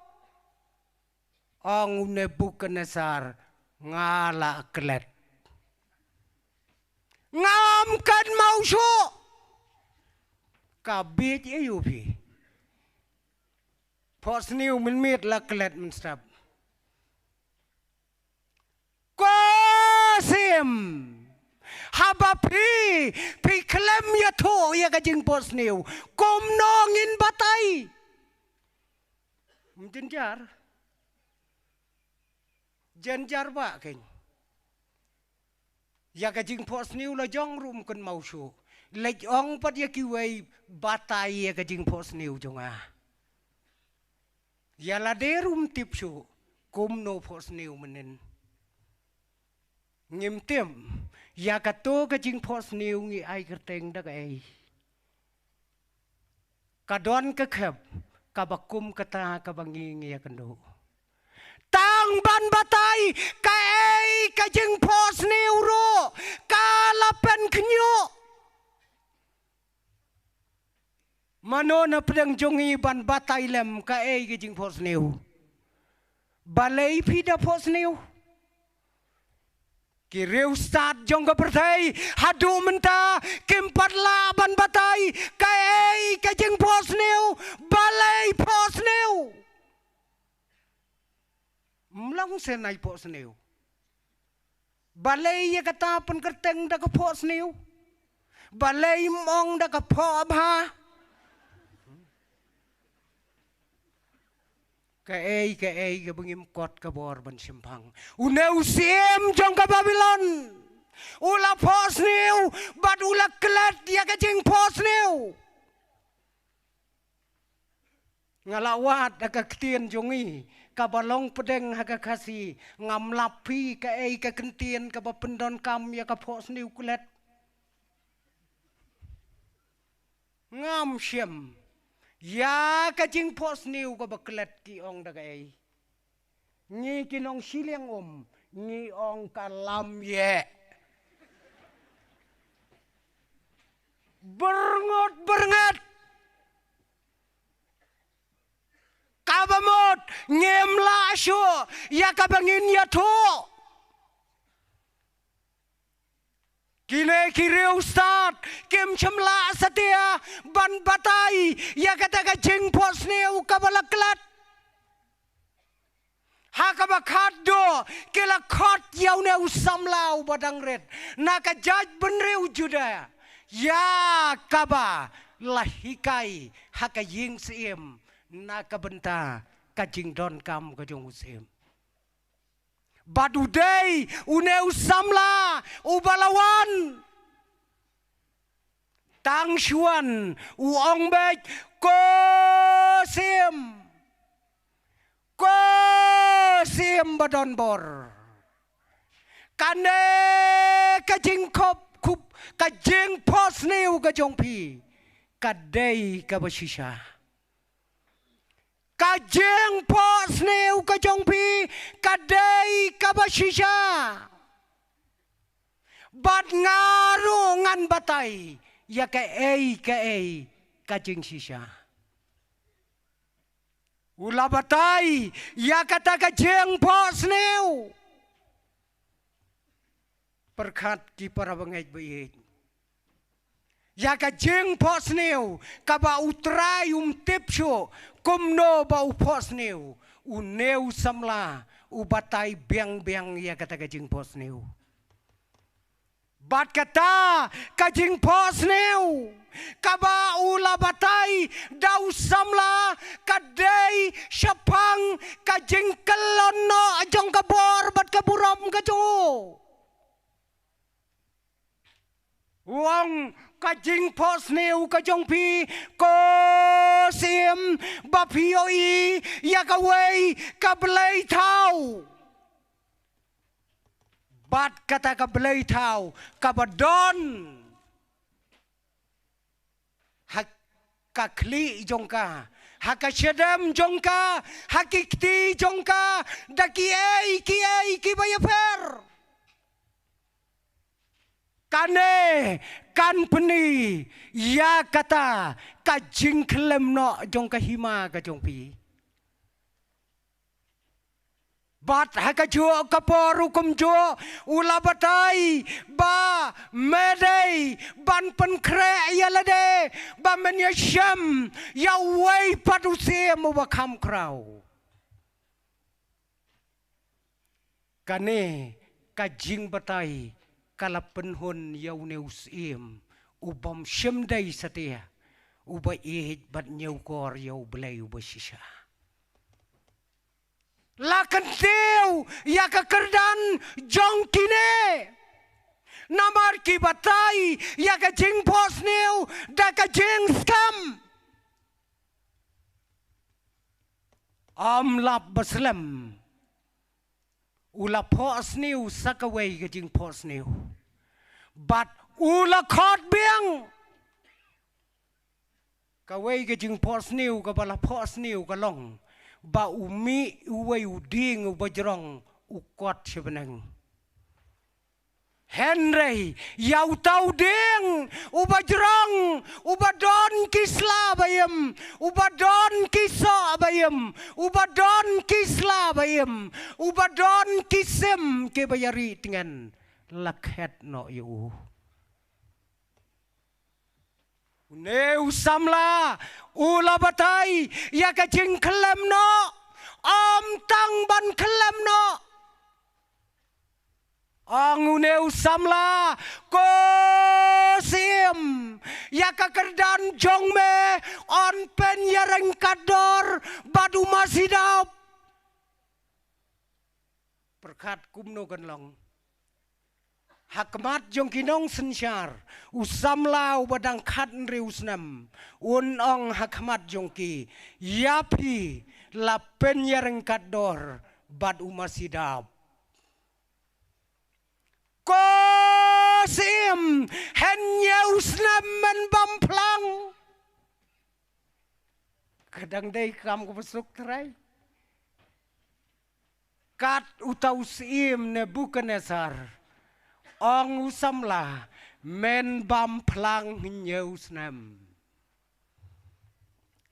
Ong u Nebukadnesar, nga la klet. Ngam kynmaw shuh. Ka bieit aïu phi? Phohsniew mynmiet, la klet mynstep. Ko Syiem, haba phi, phi khlem ïathuh ïa ka jingphohsniew, kumno ngin batai? Ym jynjar. Jynjar ba kein. Ïa ka jingphohsniew la jong ruh ym kynmaw shuh. Leit ong pat ïa kiwei, batai ïa ka jingphohsniew jong nga. Ïa lade ruh ym tip shuh kumno phohsniew mynnin. Ngim tip ïa kato ka jingphohsniew ngi ai kyrteng da kaei. Ka don ka khep kaba kum kata kaba ngi ngi ïakynduh. Tang ban batai kaei ka jingphohsniew ruh ka la pynkhynñiuh. Mano na pdeng jong ngi ban batai lem kaei ka jingphohsniew? Balei phi da phohsniew? Ki riewstad jong ka pyrthei haduh mynta kim pat lah ban batai kaei ka jingphohsniew, balei phohsniew. Ym long shen ai phohsniew. Balei ïa kata pynkyrteng da ka phohsniew? Balei ym ong da ka phohbha? Kaei kaei kaba ngim kot ka bor ban shemphang. Une u syiem jong ka Babilon u la phohsniew bad u la klet ïa ka jingphohsniew. Nga la wad ha ka ktien jong ngi kaba long pdeng ha ka Khasi, ngam lap phi kaei ka kyntien kaba pyndonkam ïa ka phohsniew klet. Ngam shem ïa ka jingphohsniew kaba klet ki ong da kaei. Ngi ki nongshiliang um ngi ong ka lamïeh. Byrngut byrnget. Kaba mut ngim lah shuh ïa kaba ngin ïathuh. Kine ki riewstad kim shym lah satia ban batai ïa kata ka jingphohsniew kaba la klet. Ha ka ba khatduh ki la khot ïa une u samla uba dang rit na ka jaitbynriew Juda, ïa kaba la hikai ha ka ïing syiem na ka bynta ka jingdonkam ka jong u syiem. Bad u dei une u samla uba la wan. Tang shuwa u ong beit, ko syiem, ko syiem ba don bor, kane ka jingkhop khup, ka jingphohsniew ka jong phi ka dei kaba shisha. Ka jingphohsniew ka jong phi ka dei kaba shisha. Bad nga ruh ngan batai ïa kaei kaei ka jingshisha. U la batai ïa kata ka jingphohsniew. Pyrkhat ki para bangeit ba ïeit, ïa ka jingphohsniew kaba U Trai um tip shuh kumno ba u phohsniew, une u samla u batai biang biang ïa kata ka jingphohsniew. Bad kata ka jingphohsniew kaba u la batai da u samla ka dei shaphang ka jingkyllon noh jong ka bor bad ka burom ka jong u. U ong, ka jingphohsniew ka jong phi, ko syiem, ba phi ïohi ïa kawei ka blei thaw. Bad kata ka blei thaw kaba don ha ka khlieh jong ka, ha ka shadem jong ka, ha ki kti jong ka, da kiei kiei kiba ïapher. Kane kan pyni ïa kata ka jingkhyllem noh jong ka hima ka jong phi. Bad ha kajuh ka por ruh kumjuh u la batai ba me dei ban pynkhreh ïa lade ba men ïashem ïa uwei pat u syiem uba kham khraw. Kane ka jingbatai ka la pynhun ïa une u syiem u bym shym dei satia, uba ïeit bad ñiewkor ïa U Blei uba shisha. La kyntiew ïa ka kyrdan jong kine, namar ki batai ïa ka jingphohsniew da ka jingskhem. Ym lap ba slem, u la phohsniew sa kawei ka jingphohsniew bad u la khot biang. Kawei ka jingphohsniew kaba la phohsniew ka long ba u mih uwei u dieng uba jrong u kot sha bneng. Hynrei ïa uta u dieng uba jrong, uba don ki sla ba im, uba don ki soh ba im, uba don ki sla ba im, uba don ki sim kiba ïa ri tngen, la khet noh ïa u. Une u samla u la batai ïa ka jingkhyllem noh, ym tang ban khyllem noh. Ong une u samla, ko syiem, ïa ka kyrdan jong me yn pynïaryngkat dor bad u masi dap. Pyrkhat kumno kan long. Ha khmat jong ki nongsynshar, u samla uba dang khathynriew snem un ong ha khmat jong ki, ïa phi la pynïaryngkat dor bad u masi dap. Ko syiem, hynñiew snem men bam phlang. Ka dang dei kam kaba suk, Trai. Kat uta u syiem Nebukadnesar, ong u samla, men bam phlang hynñiew snem.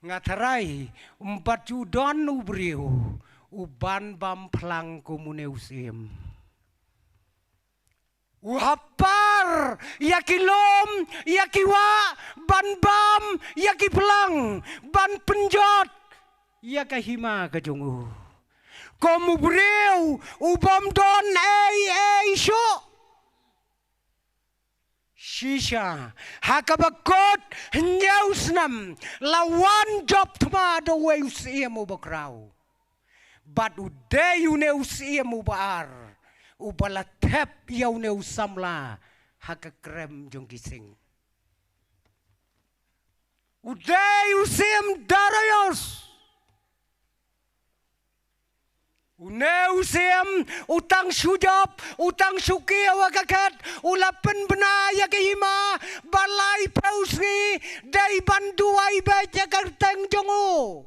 Nga tharai ym pat ju don u briew uban bam phlang kum une u syiem. U hap par ïa ki lum, ïa ki wah, ban bam ïa ki phlang, ban pynjot ïa ka hima ka jong u. Kum u briew u bym don ei ei shuh. Shisha ha kaba kut hynñiew snem la wan jop thma da uwei u syiem uba khraw. Bad u dei une u syiem uba ar uba la thep ïa une u samla ha ka krem jong ki sing. U dei u syiem Darius. Une u syiem u tang shu jop, u tang shu kiew ha ka khet, u la pynbna ïa ka hima ba laiphew sngi dei ban duwai beit ïa ka kyrteng jong u.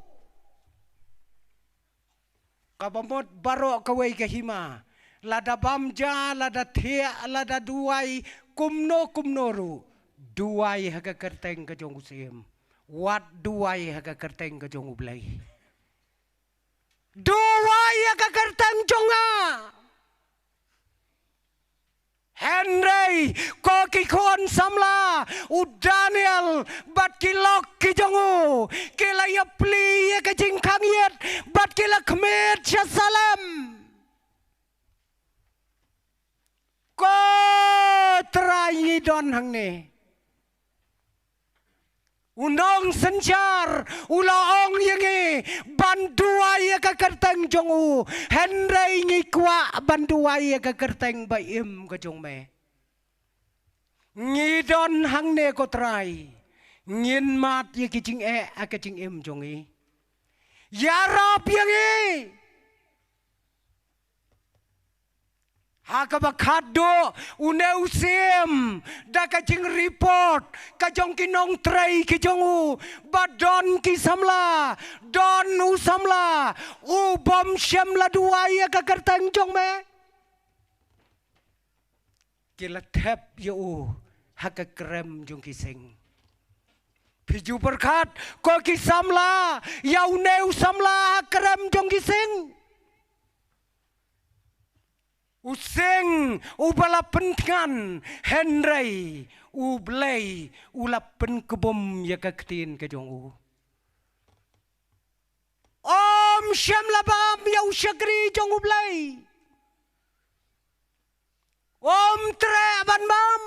Kaba mut baroh kawei ka hima, lada bam ja, lada thiah, lada duwai kumno kumno ruh, duwai ha ka kyrteng ka jong u syiem. Wat duwai ha ka kyrteng ka jong u Blei. Duwai ha ka kyrteng jong nga. Hynrei ko ki khun samla u Daniel bad ki lok ki jong u ki la ïapli ïa ka jingkhang ïit bad ki la khmih sha Salem. Ko Trai ngi don hangne. U nongsynshar u la ong ïa ngi ban duwai ïa ka kyrteng jong u. Hynrei ngi kwah ban duwai ïa ka kyrteng ba im ka jong me. Ngi don hangne ko Trai. Ngin mad ïa ki jingeh ha ka jingim jong ngi. Ïarap ïa ngi. Ha kaba khatduh une u syiem da ka jingreport ka jong ki nongtrei ki jong u ba don ki samla, don u samla u bym shym la duwai ïa ka kyrteng jong me. Ki la thep ïa u ha ka krem jong ki sing. Phi ju pyrkhat ko ki samla ïa une u samla ha krem jong ki sing. U sing uba la pynthngan hynrei u Blei u la pynkbum ïa ka ktien ka jong u. Ym shym la bam ïa u shakri jong u Blei. Ym treh ban bam.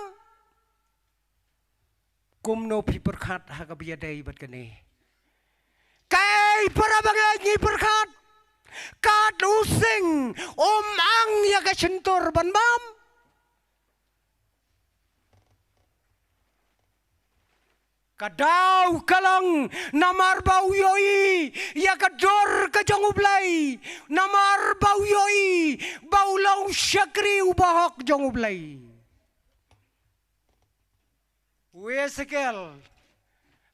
Kumno phi pyrkhat ha kaba ïadei bad kane? Kaei para bangeit ngi pyrkhat? Kat u sing um ang ïa ka shyntur ban bam. Ka daw ka long namar ba u ïohi ïa ka dur ka jong u Blei, namar ba u ïohi ba u long u shakri uba hok jong u Blei. U Esekiel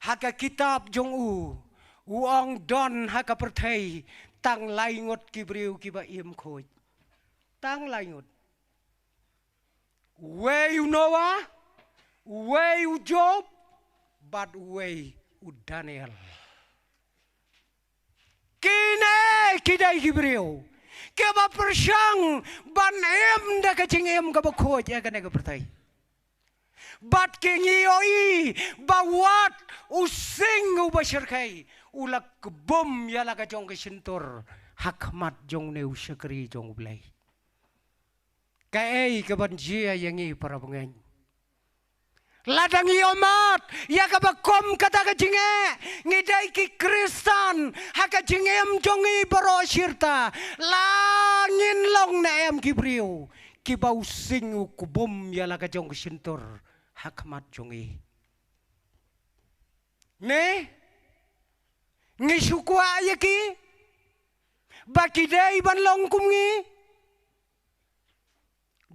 ha ka kitab jong u u ong don ha ka pyrthei tang lai ngut ki briew kiba im khuid. Tang lai ngut. Uwei u Noah, uwei u Job, bad uwei u Daniel. Kine ki dei ki briew kiba pyrshang ban im da ka jingim kaba khuid ha kane ka pyrthei. Bad ki ngi ïohi ba wat u sing uba shyrkhei u la kbum ïa la ka jong ka shyntur ha khmat jong une u shakri jong u Blei. Kaei kaban jia ïa ngi para bangeit? Lada ngi ïohmad ïa kaba kum kata ka jingeh, ngi dei ki Khristan ha ka jingim jong ngi baroh shirta, la ngin long ne em ki briew kiba u sing u kbum ïa la ka jong ka shyntur ha khmat jong ngi? Ne ngi shu kwah ïa ki ba ki dei ban long kum ngi?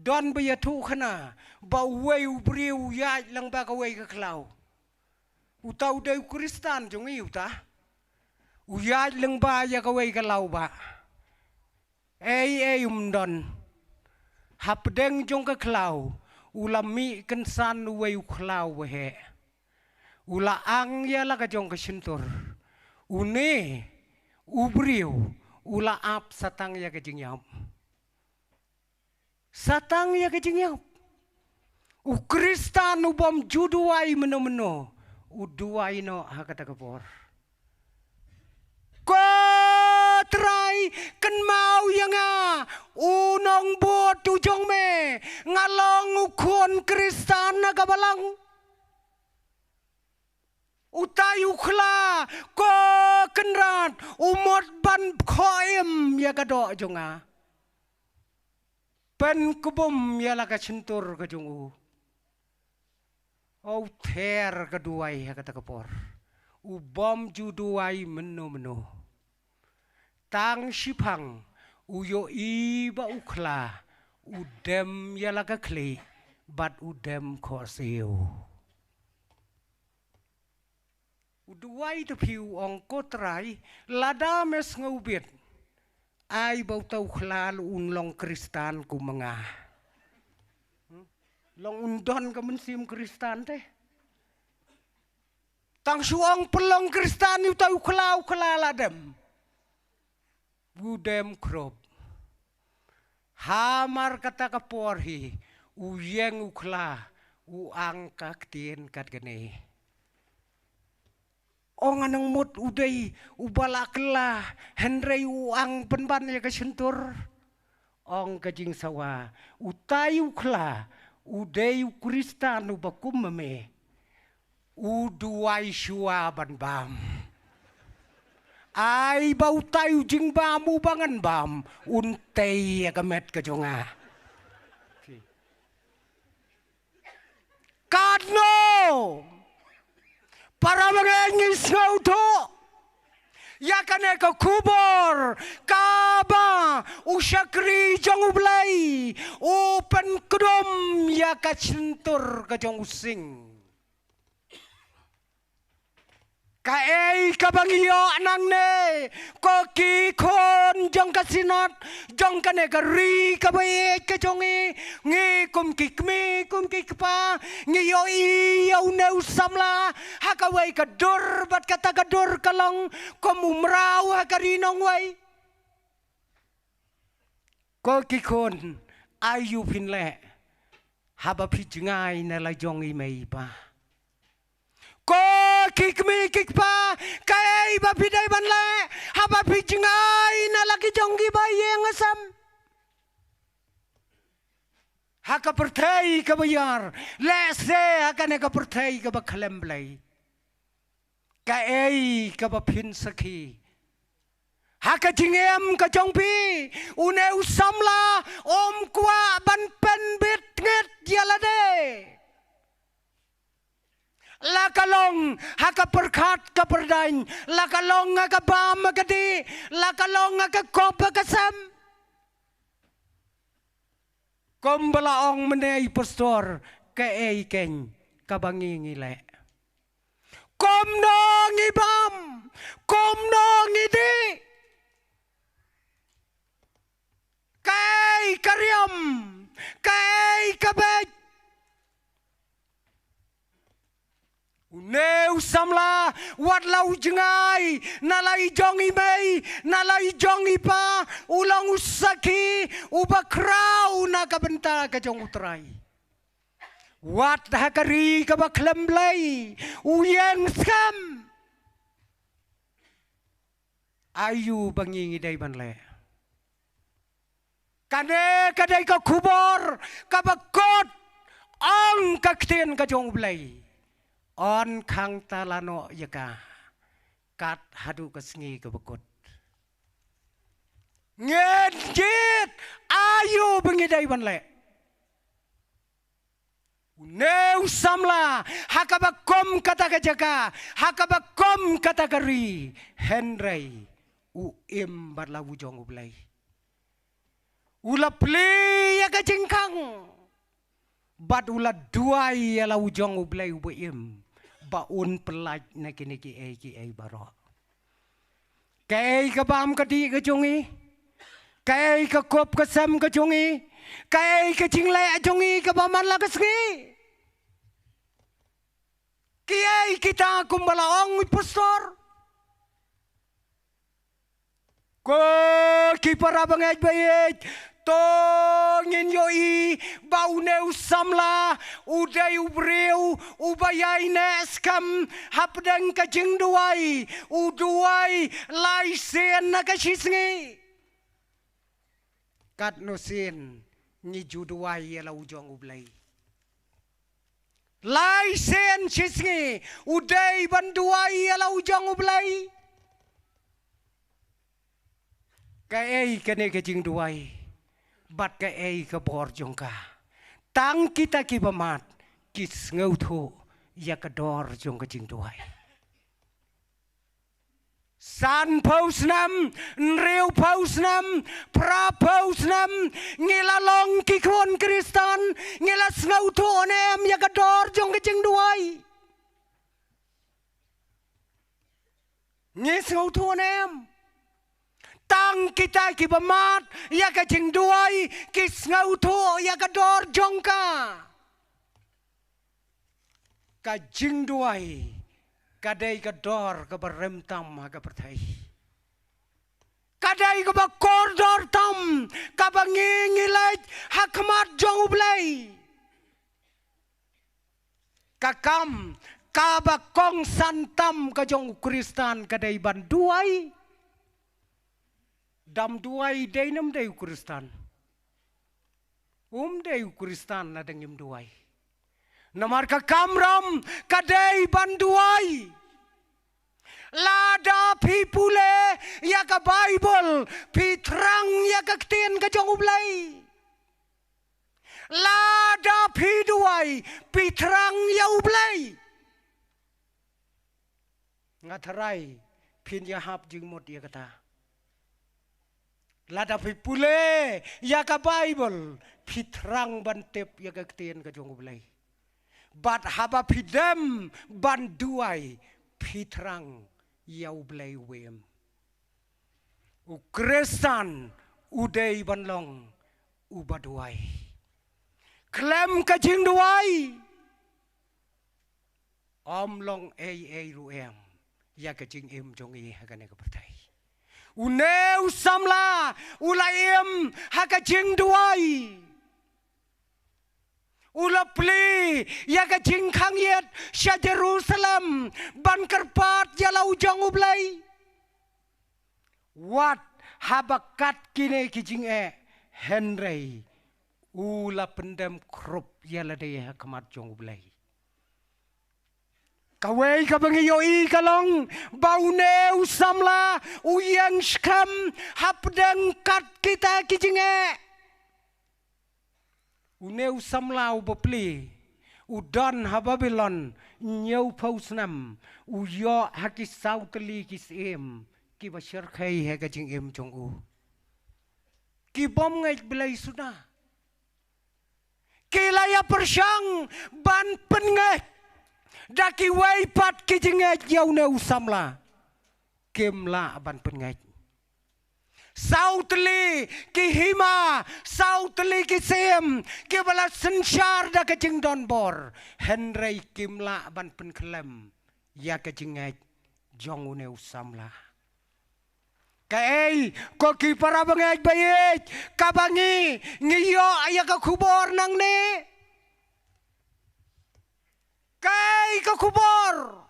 Don ba ïathuh khana ba uwei u briew u ïaid lyngba kawei ka khlaw. Uta u dei u Khristan jong ngi uta. U ïaid lyngba ïa kawei ka law ba ei ei um don. Hapdeng jong ka khlaw u la mih kynsan uwei u khlaw ba heh. U la ang ïa la ka jong ka shyntur. Une u briew u la ap satang ïa ka jingïap. Satang ïa ka jingïap. U Khristan u bym ju duwai mynno mynno u duwai noh ha kata ka por. Ko Trai, kynmaw Ong bud u jong me, nga long u khun Khristan na ka balang. Utai u khla, ko Kynrad, u mut ban khoh im ïa ka doh jong nga. Pynkbum ïa la ka shyntur ka jong u. U ther ka duwai ha kata ka por. U bym ju duwai mynno mynno. Tang shiphang u ïohi ba u khla, u dem ïa la ka khlieh, bad u dem khohsiew. U duwai te phi u ong ko Trai, lada me sngewbit. Ai ba utai u khla un long Khristan kum ma nga. Hmm? Long un don ka mynsiem Khristan te. Tang shu ong pynlong Khristan ïa utai u khla, u khla la dem. U dem khrop. Hamar kata ka por hi, u ïeng u khla, u ang ka ktien katne. Ong nga nang mut u dei uba la khla, hynrei u ang pynban ïa ka shyntur. Ong ka jingsawa, utai u khla, u dei u Khristan uba kum ma me. U duwai shuwa ban bam. Ai ba utai u jingbam uba ngan bam, un tei ïa ka met ka jong nga. Katno. Para bangeit, ngi sngewthuh ïa kane ka khubor kaba u shakri jong U Blei u pynkdum ïa ka shyntur ka jong u sing. Kaei kaba ngi ïoh nangne, ko ki khun jong ka Synod, jong kane ka ri kaba ïeit ka jong ngi, ngi kum ki kmie, kum ki kpa, ngi ïohi ïa une u samla ha kawei ka dur bad kata ka dur ka long kum u mraw ha ka ri nongwei. Ko ki khun, aïu phin leh haba phi jngai na la jong i mei i pa? Ko ki kmie ki kpa, kaei ba phi dei ban leh haba phi jngai na la ki jong ki ba ïeng ïasam? Ha ka pyrthei kaba ïar, lehse ha kane ka pyrthei kaba khlem Blei, kaei kaba phin sakhi? Ha ka jingim ka jong phi, une u samla um kwah ban pynbit ngeit ïa lade. La ka long ha ka pyrkhat ka pyrdaiñ, la ka long ha ka bam ha ka dih, la ka long ha ka kop ha ka sem. Kumba la ong mynne i pastor, kaei keiñ kaba ngi ngi leh? Kumno ngi bam, kumno ngi dih? Kaei ka riam, kaei ka beit? Une u samla, wat la u jngai na la i jong i mei, na la i jong i pa, u long u sakhi uba khraw na ka bynta ka jong U Trai. Wat ha ka ri kaba khlem Blei u ïeng skhem. Aïu ba ngi ngi dei ban leh? Kane ka dei ka khubor kaba kut, ong ka ktien ka jong U Blei. Yn khang ta la noh ïa ka kat haduh ka sngi kaba kut. Ngin jied, aïu ba ngi dei ban leh? Une u samla, ha kaba kum kata ka jaka, ha kaba kum kata ka ri, hynrei u im bad la u jong U Blei. U la plie ïa ka jingkhang, bad u la duwai ïa la u jong U Blei uba im, ba un pyllait na kine kiei kiei baroh. Kaei ka bam ka dih ka jong i? Kaei ka kop ka sem ka jong i? Kaei ka jingleh jong i kaba man la ka sngi? Kiei kita kumba la ong i pastor? Ko ki para bangeit ba ïeit, to ngin ïohi ba une u samla u dei u briew uba ïaineh skhem hapdeng ka jingduwai, u duwai lai sien na ka shisngi. Katno sien ngi ju duwai ïa la u jong U Blei? Lai sien shisngi u dei ban duwai ïa la u jong U Blei. Kaei kane ka jingduwai bad kaei ka bor jong ka? Tang kita kiba mad ki sngewthuh ïa ka dor jong ka jingduwai. Sanphew snem, hynriewphew snem, phraphew snem, ngi la long ki khun Khristan, ngi la sngewthuh ne em ïa ka dor jong ka jingduwai? Ngi sngewthuh ne em? Tang kita kiba mad ïa ka jingduwai ki sngewthuh ïa ka dor jong ka. Ka jingduwai ka dei ka dor kaba rem tam ha ka pyrthei. Ka dei kaba kordor tam kaba ngi ngi leit ha khmat jong U Blei. Ka kam kaba kongsan tam ka jong u Khristan ka dei ban duwai. Dam duwai dei nam dei u Khristan? Um dei u Khristan lada ngim duwai. Namar ka kamram ka dei ban duwai. Lada phi pule ïa ka Baibl, phi thrang ïa ka ktien ka jong U Blei. Lada phi duwai, phi thrang ïa U Blei. Nga tharai phin ïahap jingmut ïa kata. Lada phi pule ïa ka Baibl, phi thrang ban tip ïa ka ktien ka jong U Blei. Bad haba phi dem ban duwai, phi thrang ïa U Blei wem. U Khristan u dei ban long uba duwai. Khlem ka jingduwai, ym long ei ei ruh em ïa ka jingim jong ngi ha kane ka pyrthei. Une u samla u la im ha ka jingduwai. U la plie ïa ka jingkhang ïit sha Jerusalem ban kyrpad ïa la u jong U Blei. Wat haba kat kine ki jingeh, hynrei u la pyndem khrup ïa lade ha khmat jong U Blei. Kawei kaba ngi ïohi ka long ba une u samla u ïeng skhem hapdeng kat kita ki jingeh. Une u samla uba plie u don ha Babilon hynñiewphew snem, u ïoh ha ki saw tylli ki syiem kiba shyrkhei ha ka jingim jong u. Ki bym ngeit Blei suda. Ki la ïa pyrshang ban pynngeit da kiwei pat ki jingngeit ïa une u samla. Kim lah ban pynngeit. Saw tylli ki hima, saw tylli ki syiem kiba la synshar da ka jingdonbor, hynrei kim lah ban pynkhlem ïa ka jingngeit jong une u samla. Kaei ko ki para bangeit ba ïeit kaba ngi ngi ïoh ïa ka khubor nangne? Kaei ka khubor?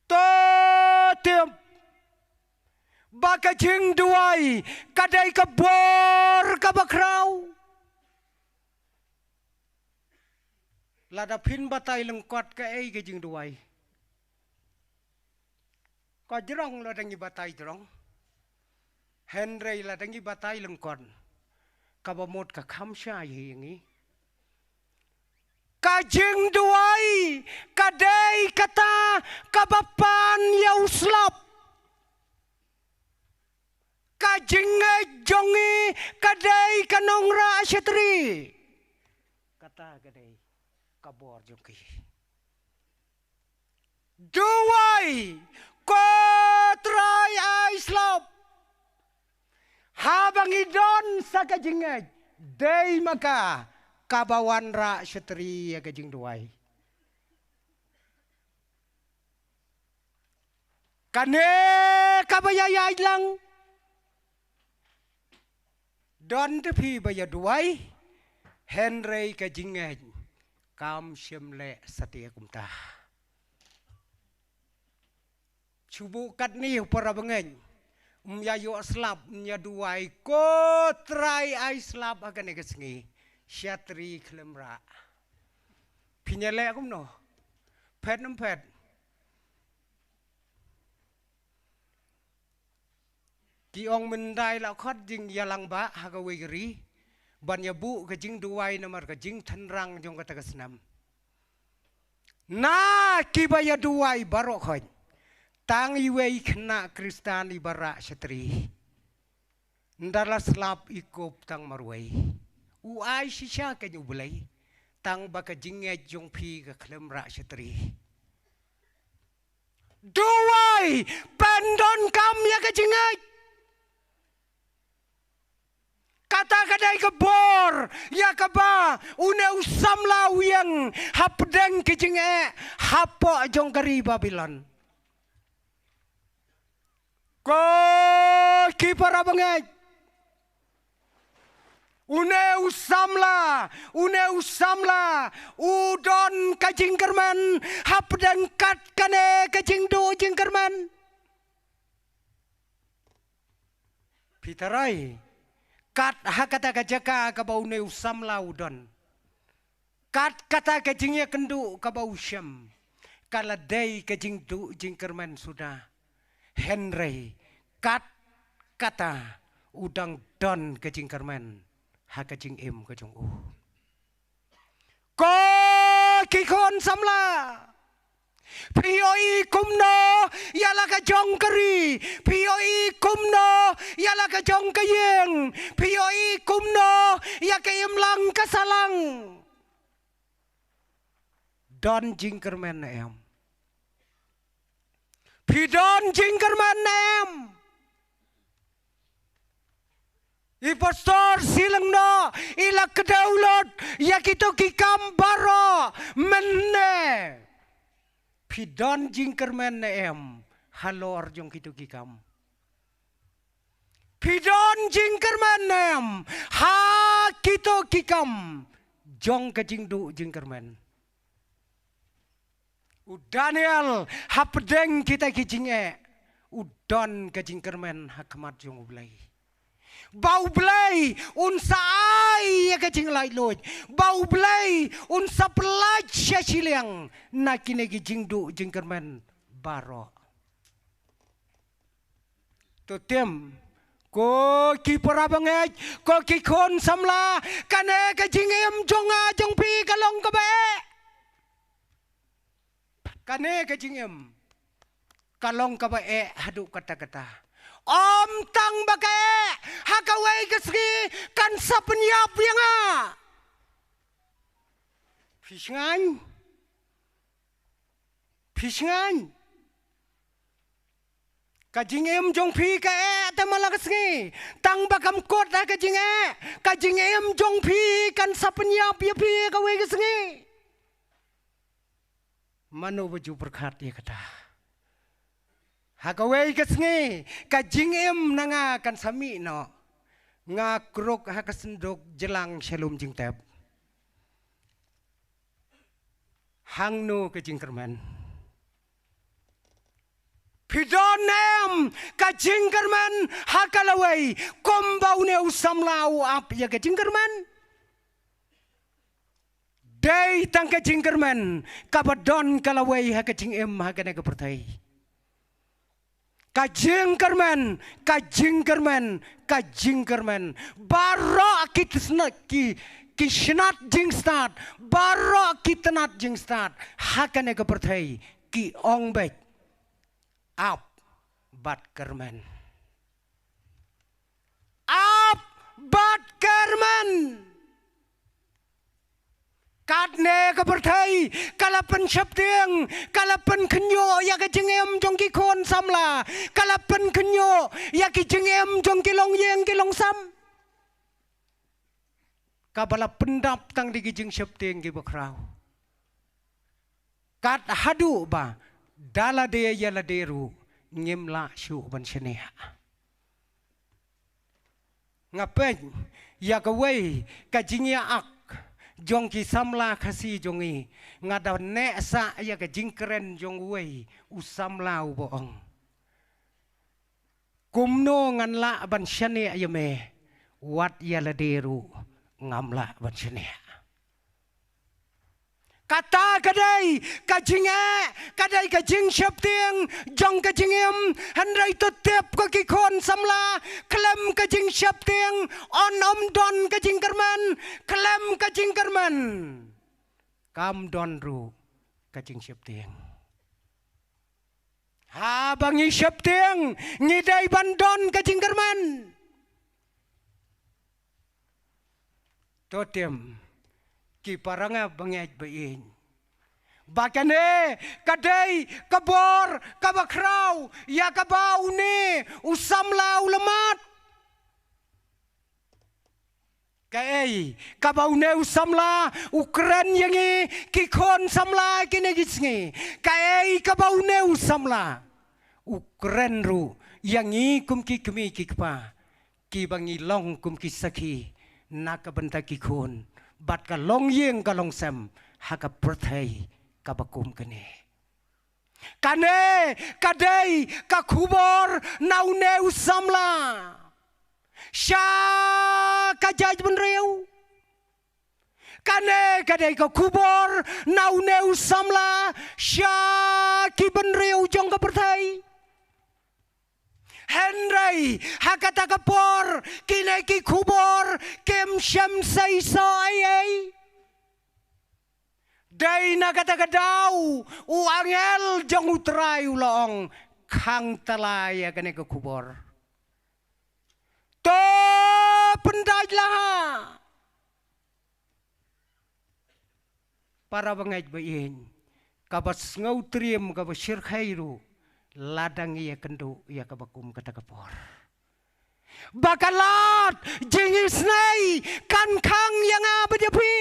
To tip ba ka jingduwai ka dei ka bor kaba khraw. Lada phin batai lyngkot kaei ka jingduwai? Ka jrong lada ngi batai jrong. Hynrei lada ngi batai lyngkot, kaba mut ka kham shai hi ngi. Ka jingduwai ka dei kata kaba pan ïa u slap. Ka jingngeit jong ngi ka dei ka nongrah shatri. Kata ka dei ka bor jong ki. Duwai, ko Trai ai slap. Haba ngi don sa ka jingngeit, dei ma ka kaba wanrah shatri ïa ka jingduwai. Kane kaba ïa ïaid lang. Don te phi ba ïa duwai, hynrei ka jingngeit kam shym leh satia kumta. Shu buh katne u para bangeit. Ym ïa ïoh slap, ym ïa duwai, ko Trai ai slap ha kane ka sngi. Shatri khlem rah. Phin ïa leh kumno? Phet ym phet. Ki ong mynta la khot jingïalang ba ha kawei ka ri ban ïa buh ka jingduwai namar ka jingtynrang jong kata ka snem. Na kiba ïa duwai baroh khoit, tang iwei khynnah Khristan iba rah shatri. Nda la slap i kup tang marwei. U ai shisha ka U Blei. Tang ba ka jingngeit jong phi ka khlem rah shatri. Duwai, pyndonkam ïa ka jingngeit. Kata ka dei ka bor ïa kaba une u samla u ïeng hapdeng ki jingeh hapoh jong ka ri Babilon. Ko ki para bangeit, une u samla, une u samla u don ka jingkyrmen hapdeng kat kane ka jingduh jingkyrmen. Phi tharai, kat ha kata ka jaka kaba une u samla u don, kat kata ka jingïakynduh kaba u shem, ka la dei ka jingduh jingkyrmen suda. Hynrei kat kata u dang don ka jingkyrmen ha ka jingim ka jong u. Ko ki khun samla, phi ïohi kumno ïa la ka jong ka ri, phi ïohi kumno ïa la ka jong ka ïing, phi ïohi kumno ïa ka imlang ka sahlang. Don jingkyrmen ne em? Phi don jingkyrmen ne em? I pastor shiliang noh, i la kdew lut ïa kito ki kam baroh mynne. Phi don jingkyrmen ne em halor jong kito ki kam? Phi don jingkyrmen ne em ha kito ki kam jong ka jingduh jingkyrmen? U Daniel, hapdeng kita ki jingeh, u don ka jingkyrmen ha khmat jong U Blei. Ba U Blei un sa ai ïa ka jinglaitluid. Ba U Blei un sa pyllait sha shiliang na kine ki jingduh jingkyrmen baroh. To tim, ko ki para bangeit, ko ki khun samla, kane ka jingim jong nga jong phi ka long kaba eh. Kane ka jingim ka long kaba eh haduh katta katta. Ym tang ba ka eh, ha kawei ka sngi kan sa pynïap ïa nga. Phi sngewthuh? Phi sngewthuh? Ka jingim jong phi ka eh te man la ka sngi. Tang ba kam kut ha ka jingeh, ka jingim jong phi kan sa pynïap ïa phi ha kawei ka sngi. Mano ba ju pyrkhat ïa kata? Ha kawei ka sngi ka jingim na nga kan sa mih noh. Nga kruk ha ka synduk jlang sha lum jingtep. Hangno ka jingkyrmen? Phi don ne em ka jingkyrmen ha ka lawei kumba une u samla u ap ïa ka jingkyrmen? Dei tang ka jingkyrmen kaba don ka lawei ha ka jingim ha kane ka pyrthei. Ka jingkyrmen, ka jingkyrmen, ka jingkyrmen. Baroh ki tnat, ki, ki tnat jingstad, baroh ki tnat jingstad ha kane ka pyrthei ki ong beit, ap bad kyrmen. Ap bad kyrmen. Katne ka pyrthei ka la pynsheptieng, ka la pynkhynñiuh ïa ka jingim jong ki khun samla, ka la pynkhynñiuh ïa ki jingim jong ki longïing ki longsam. Kaba la pyndap tang da ki jingsheptieng kiba khraw. Kat haduh ba da lade ïa lade ruh ngim lah shuh ban shaniah. Nga peit ïa kawei ka jingïa ak jong ki samla Khasi jong ngi, nga da neh sah ïa ka jingkren jong uwei u samla uba ong, Kumno ngan lah ban shaniah ïa me, wat ïa lade ruh ngam lah ban shaniah. Kata ka dei ka jingeh, ka dei ka jingsheptieng jong ka jingim. Hynrei to tip ko ki khun samla, khlem ka jingsheptieng, yn ym don ka jingkyrmen, khlem ka jingkyrmen, kam don ruh ka jingsheptieng. Haba ngi sheptieng, ngi dei ban don ka jingkyrmen. To tip, ki para bangeit ba ïeit, ba kane ka dei ka bor kaba khraw ïa kaba une u samla u la mad. Kaei kaba une u samla u kren ïa ngi ki khun samla kine ki sngi? Kaei kaba une u samla u kren ruh ïa ngi kum ki kmie ki kpa, kiba ngi long kum ki sakhi na ka bynta ki khun bad ka longïing ka longsem ha ka pyrthei kaba kum kane? Kane ka dei ka khubor na une u samla sha ka jaitbynriew. Kane ka dei ka khubor na une u samla sha ki bynriew jong ka pyrthei. Hynrei ha kata ka por, kine ki khubor kim shym seisoh ei ei. Dei na kata ka daw u angel jong U Trai u la ong, khang tala ïa kane ka khubor. To pyndait la ha. Para bangeit ba ïeit, kaba sngewtriem kaba shyrkhei ruh la dang ïakynduh ïa kaba kum kata ka por. Ba ka lad jingisynei kan khang ïa nga bad ïa phi.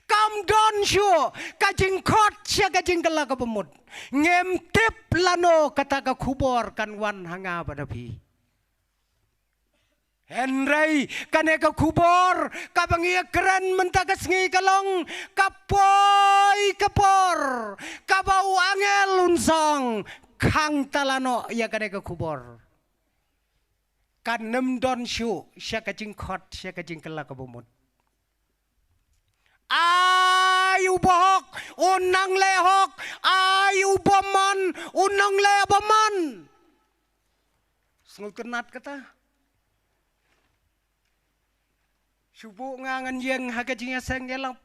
Kam don shuh ka jingkhot sha ka jingkylla kaba mut. Ngim tip lano kata ka khubor kan wan ha nga bad ha phi. Hynrei kane ka khubor kaba ngi ïa kren mynta ka sngi ka long, ka poi ka por kaba u angel un sa ong, khang tala noh ïa kane ka khubor. Kan ym don shuh sha ka jingkhot sha ka jingkylla kaba mut. Ai u bahok un nang leh hok, ai u bymman un nang leh bymman. Sngewtynnat kata. Shu buh nga ngan ïeng ha ka jingïaseng ïalap.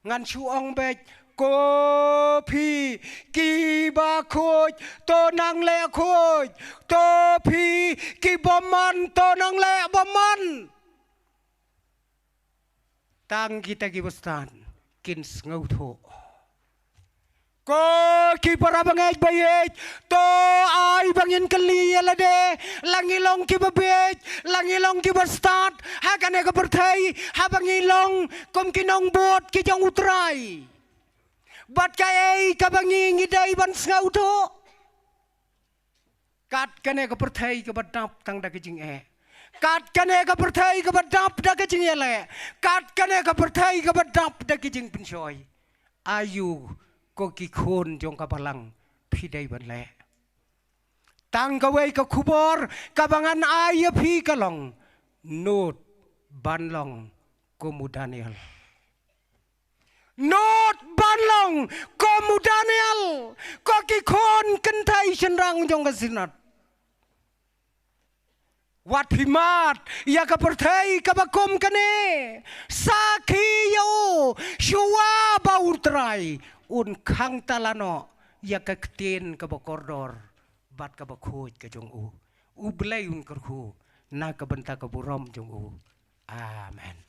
Ngan shu ong beit, ko phi kiba khuid, to nang leh khuid, to phi ki bymman, to nang leh bymman. Tang kita kiba stad kin sngewthuh. Ko ki para bangeit ba ïeit, to ai ba ngin kylli ïa lade, la ngi long kiba bieit, la ngi long kiba stad ha kane ka pyrthei, haba ngi long kum ki nongbud ki jong U Trai. Bad kaei kaba ngi ngi dei ban sngewthuh? Kat kane ka pyrthei kaba dap tang da ka jingeh. Kat kane ka pyrthei kaba dap da ka jingïaleh. Kat kane ka pyrthei kaba dap da ka jingpynshoi. Aïu ko ki khun jong ka balang phi dei ban leh? Tang kawei ka khubor kaba ngan ai ïa phi ka long, nud ban long kum u Daniel. Nud ban long kum u Daniel, ko ki khun kynthei shynrang jong ka Synod. Wat phi mad ïa ka pyrthei kaba kum kane. Sakhi ïa u, shuwa ba U Trai un khang tala noh ïa ka ktien kaba kordor bad kaba khuid ka jong u. U Blei un kyrkhu na ka bynta ka burom jong u. Amen.